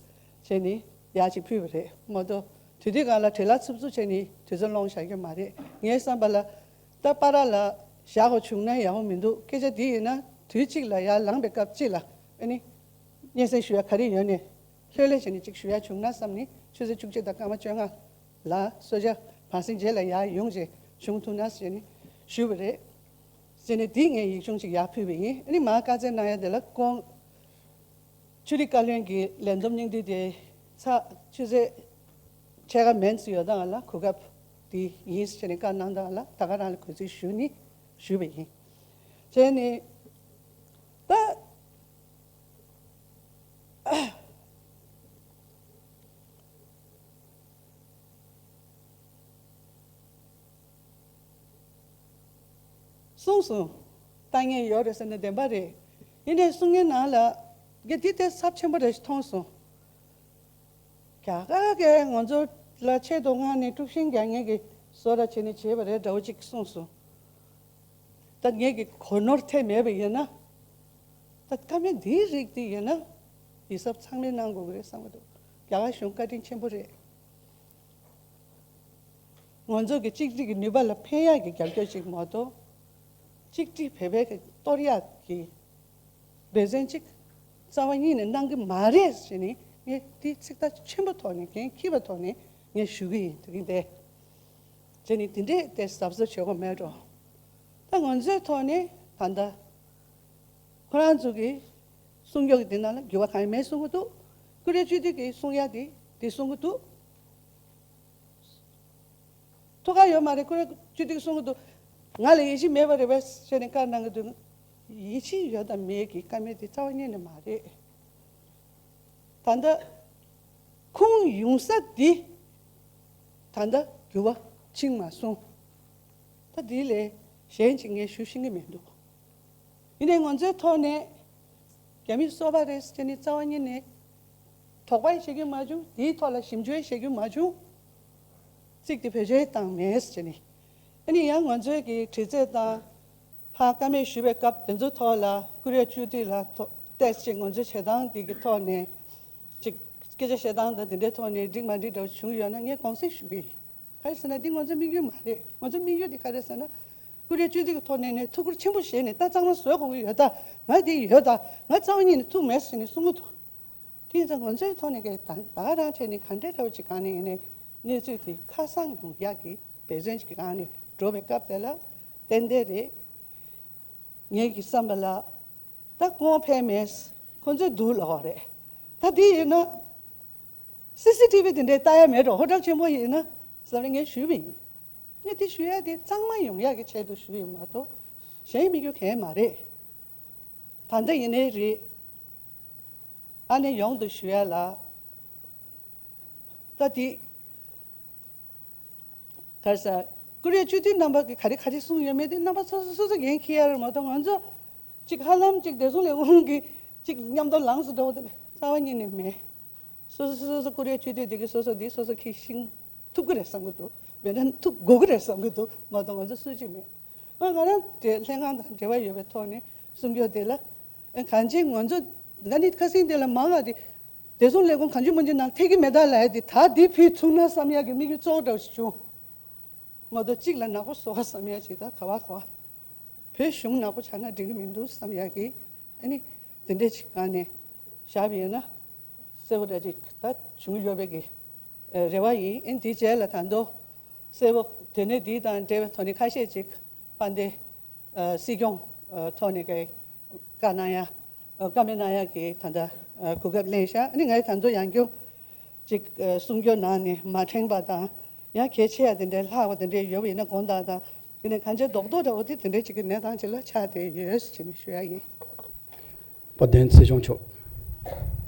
བྱས་ནས་ཡར་ཅིག་ཕུལ་བ་རེད་མ་གཏོགས་དུས་དུས་སྒང་ལ་བྲེལ་བ་འཚུབ་འཚུབ་བྱས་ནས་དུས་ཚོད་སློང་བཞག་རྒྱུ་མ་རེད། ངའི་བསམ་པ་ལ་ད་པར་ལ་བཞག་དགོས་བྱུང་ན་ཡག་པོ་མི་འདུག་སྐད་ཆ་འདི་ཡིན་ན་དུས་གཅིག་ལ་ཡར་ལངས་པའི་སྐབས་གཅིག་ལ་ཨ་ནི་སྙན་སེང་ཞུ་ཡ་ག་རེ་ཡོད་ནས། ལྷོད་ལྷོད་བྱས་ནས་ཅིག་ཞུ་ཡ་བྱུང་ན་བསམ་ནས་ཆུ་ཚོད་བཅུ་གཅིག་དང་སྐར་མ་བཅོ་ལྔ་ལ་གསོལ་ཇ་བར་གསེང་རྗེས་ལ་ཡར་ཡོང་རྗེས་བྱུང་ཐུབ་ན་ཟེར་ནས་ཞུས་པ་རེད། ཟེར་ནས་འདི་ངས་ཡིག་ཆུང་ཅིག་ཡར་ཕུལ་བ་ཡིན། ཨ་ནི་མར་བཀའ་སྩལ་གནང་ཡ་དེ་ལ་ཁོང་ཆོས་རིག་བཀའ་བློན་གྱི་ལས་བསྡོམས་སྙིང་བསྡུས་དེ་ཚ་ཆུ་ཚོད་ཕྱེད་ཀ་མན་ཙམ་ཡོད་སྟངས་ལ་གོ་སྐབས་འདི་ཡིན་ཟེར་ནས་བཀའ་གནང་སྟངས་ལ་ད་ག་རང་ལ་གུས་བརྩི་ཞུ་ནི་ཞུས་པ་ཡིན། བྱས་ནས་ད། གསུངས་སོང་། ལྟ་མཁན་ཡོད་རེད་ཟེར་ན་བདེན་པ་རེད། ཡིན་ནའི་གསུང་མཁན་ནང་ལ་དེ་དེ་ཚབས་ཆེན་པོ་རེད་ཞེས་མཐོང་སོང་། རྒྱ་གར་གྱིས་ང་ཚོ་ལ་ཆེད་དུ་མངགས་ནས་དཀྲུག་ཤིང་རྒྱག་མཁན་གྱི་བཟོ་འདྲ་བྱས་ནས་བྱས་པ་རེད་འདྲ་བོ་ཅིག་གསུངས་སོང་། ད་ངེད་ཀྱི་གོ་ནོར་ཐེབས་མེད་པ་ཡིན་ན། ད་བཀའ་མོལ་འདིའི་རིགས་འདི་ཡིན་ན། ཡིད་གཟབ་ཚང་མས་གནང་དགོས་ཀྱི་རེད་བསམ་གྱི་འདུག་རྒྱ་གར་གཞུང་བཀའ་དྲིན་ཆེན་པོ་རེད། ང་ཚོ་གི་གཅིག་སྒྲིལ་གྱི་ནུས་པ་ལ་ཕན་ཡག་གི་རྒྱབ་སྐྱོར་ཅིག་མ་གཏོགས། གཅིག་སྒྲིལ་བོད་པའི་གི་གཏོར་ཡག་གི་འབད་བརྩོན་ཅིག་རྩ་བ་ཉིད་ནས་གནང་གི་མ་རེད་ཟེར་ནས་ངས་འདི་ཚིག་ཐག་ཆེན་པོ་ཐོག་ནས་འགན་འཁྱེར་བའི་ཐོག་ནས་ངས་ཞུ་གི་ཡིན་དེ་རིང་འདི། བྱས་ནས་དེ་འདྲས་དེ་གཟབ་གཟབ་བྱེད་དགོས་མེད་འགྲོ། ད་ང་ཚོའི་ཐོག་ནས་ད་ལྟ་ཁོ་རང་ཚོ་གི་གསུང་རྒྱུ་གི་དེ་ནང་ལ་འགྱུར་བ་གང་ཡང་མེད་གསུང་གི་འདུག་ཀུ་རེ་སྤྱི་འཐུས་ཀྱིས་གསུང་ཡ་དེ་དེ་གསུང་གི་འདུག་ཐུགས་ཁག་ཡོད་མ་རེད། ཁོ་རང་སྤྱི་འཐུས་གསུང་གི་འདུག་ང་ལ་ཡིད་ཆེས་མེད་པ་རེད་པས་ཟེར་ནས་བཀའ་གནང་གི་འདུག་ཡིད་ཆེས་ཡོད་དང་མེད་ཀྱི་བཀའ་མོལ་དེ་རྩ་བ་ཉིད་ནས་མ་རེད། ད་ལྟ་ཁུངས་ཡོང་ས་འདི་ད་ལྟ་འགྱུར་བ་ཕྱིན་མ་སོང་། ད་འདི་ལས་གཞན་ཅིག་ངས་ཞུ་ཤེས་ཀྱི་མི་འདུག་ཡིན་ནའི་ང་ཚོའི་ཐོག་ནས་རྒྱ་མིའི་སོ་པ་རེད་ཟེར་ནས་རྩ་བ་ཉིད་ནས་དོགས་པ་བྱེད་རྒྱུ་མ་བྱུང་། དེའི་ཐོག་ལ་ཞིབ་འཇུག་བྱེད་རྒྱུ་མ་བྱུང་། ཚིག་དེ་བེད་སྤྱོད་བཏང་མེད་ཟེར་ནས། ཨ་ནི་ཡང་ང་ཚོའི་གི་དྲི་རྩད་དང་ཕར་བཀའ་མོལ་ཞུ་བའི་སྐབས་དེ་ཚོའི་ཐོག་ལ་ཀུ་རེ་སྤྱི་འཐུས་ལ་ཐོ་བལྟས་ཅིག་ང་ཚོའི་བྱེད་སྟངས་དེ་གི་ཐོག་ནས་ཅིག་སྐད་ཆ་བཤད་སྟངས་དང་དེ་འདྲའི་ཐོག་ནས་འགྲིག་མ་འགྲིག་འདྲ་བོ་བྱུང་ཡོད་ན་ངས་དགོངས་སེལ་ཞུ་གི་ཡིན། ག་རེ་ཟེར་ན་འདི་ང་ཚོའི་དམིགས་ཡུལ་མ་རེད། ང་ཚོའི་དམིགས་ཡུལ་འདི་ག་རེ་ཟེར་ན་ ཀུ་རེ་བཅུད་དེ་གི་ཐོག་ནས་ནས་ཐུགས་ཁུར་ཆེན་པོ་བཞེས་ནས་ད་གཙང་མ་བཟོ་དགོས་ཀྱི་ཡོད་ད། ང་དེ་ཡོད་ད། ང་རྩ་བ་ཉིད་ནས་ཐུགས་མེད་ཟེར་ནས་གསུང་གི་འདུག་དེ་ཡིན་ཙང་ང་ཚོའི་ཐོག་ནས་ཀྱི་ད་ད་ག་རང་ཐད་ནས་ག་འདྲའི་འདྲ་བོ་ཅིག་གང་ནས་ཡིན་ནའི་གནས་ཚུལ་དེ་ཁ་གསང་ཡོང་ཡག་གི་འབད་བརྩོན་ཅིག་གང་ནས་འགྲོ་བའི་སྐབས་དེ་ལ་ཏན་ཏན་རེད། ངེད་ཀྱི་བསམ་པ་ལ་ད་གོང་འཕེལ་མེད། ཁོ་ཚོས་སྡུག་ལབ་པ་རེད། ད་དེ་ཡིན་ན་སི་སི་ཊི་བི་དེ་འདྲའི་ལྟ་ཡ་མེད་འགྲོ། ཧོ་ཊེལ་ཆེན་པོ་ཡིན་ན་བསམ་རེ་ངས་ཞུས་པ་ཡིན། ངས་དེ་ཞུ་ཡ་དེ་གཙང་མ་ཡོང་ཡ་གི་ཆེད་དུ་ཞུས་ཡིན་མ་གཏོགས་གཞན་དམིགས་ཡུལ་གང་ཡང་མ་རེད། ད་ལྟ་ཡིན་ནའི་རེད། ཨ་ནེ་ཡོང་དུ་ཞུ་ཡ་ལ་ད་དེ་ག་རེ་ཟ། ཀུ་རེ་བཅུད་དེ་རྣམ་པ་གི་ག་རེ་ག་རེ་གསུངས་ཡོད་མེད་དེ་རྣམ་པ་སོ་སོ་སོ་སོ་འགན་འཁྱེར་ཡ་རེད་མ་གཏོགས་ང་ཚོ་ཅིག་ཧ་ལམ་ཅིག་བདེ་སྲུང་ལས་ཁུངས་ཀྱི་ཅིག་མཉམ་དུ་ལངས་སུ་འགྲོ་བ་དེ་རྩ་བ་ཉིད་ནས་མེད། སོ་སོ་སོ་སོ་ཀུ་རེ་བཅུད་དེ་དེ་གི་སོ་སོ་དེ་སོ་སོ་ཁྱེར་ཤིང་ཐུབ་ཀྱི་རེད་བསམ་གྱི་འདུག་མེད་ན་ཐུབ་དགོས་ཀྱི་རེད་བསམ་གྱི་འདུག་མ་གཏོགས་ང་ཚོ་སུ་གཅིག་མེད། ཨ་ང་རང་དེ་ལྷན་ཁང་དང་འབྲེལ་བ་ཡོད་པའི་ཐོག་ནས་གསུང་རྒྱུ་དེ་ལ་ཨ་གང་ཅི་ང་ཚོ་ང་ནི་ཁ་སེང་དེ་ལ་མང་བ་དེ་བདེ་སྲུང་ལས་ཁུངས་གང་ཅི་མང་ཅི་ནང་ཐེག་གི་མེད་ད་ལབ་ཡ་དེ་ད་དེ་ཕུལ་ཐུབ་ན་བསམ་ཡ་གི་དམིགས་ཡུལ་གཙོ་བོ་འདྲ་བོ་ཞིག་བྱུང་། མ་གཏོགས་གཅིག་ལ་ནག་པོ་བཟོ་བ་བསམ་ཡ་ཅིག་ད་ག་བ་ག་བ། བོད་གཞུང་ནག་པོ་ཆགས་ན་འགྲིག་གི་མི་འདུག་བསམ་ཡ་གི་ཨ་ནི་དེ་འདྲས་ཅིག་གང་ནས་བཞག་པ་ཡིན་ན་གསལ་པོ་འདྲ་ཅིག་ད་བྱུང་ཡོད་པའི་གི་རེ་བ་ཡིན། ཨ་ནི་དེའི་རྗེས་ལ་ད་དུང་གསལ་པོ་དེ་ནས་འདི་དང་འབྲེལ་བའི་ཐོག་ནས་ཁ་ཤས་ཅིག་དཔལ་ལྡན་སྲིད་སྐྱོང་ཐོག་ནས་གི་བཀའ་གནང་ཡ། བཀའ་མོལ་གནང་ཡག་གི་ད་ལྟ་གོ་སྐབས་ལེན་ཤག་ཨ་ནི་ངས་ད་དུང་ཡང་བསྐྱར་ཅིག་གསུང་སྐྱོར་གནང་ནས་མ་ཕྲེང་བ་དང་ཡང་གལ་ཆེ་ཡ་དེ་འདྲའི་ལྷག་པ་དེ་འདྲའི་ཡོད་པ་ཡིན་ན་དགོངས་དག་དང་དེ་ནས་གང་ཅི་རྡོག་རྡོག་འདྲ་བོ་དེ་དེ་འདྲའི་ཅིག་གི་གནས་སྟངས་ཅིག་ལ་ཆགས་བསྡད་ཡོད་ཟེར་ནས་ཞུ་ཡ་ཡིན། དཔལ་ལྡན་སྲིད་སྐྱོང་མཆོག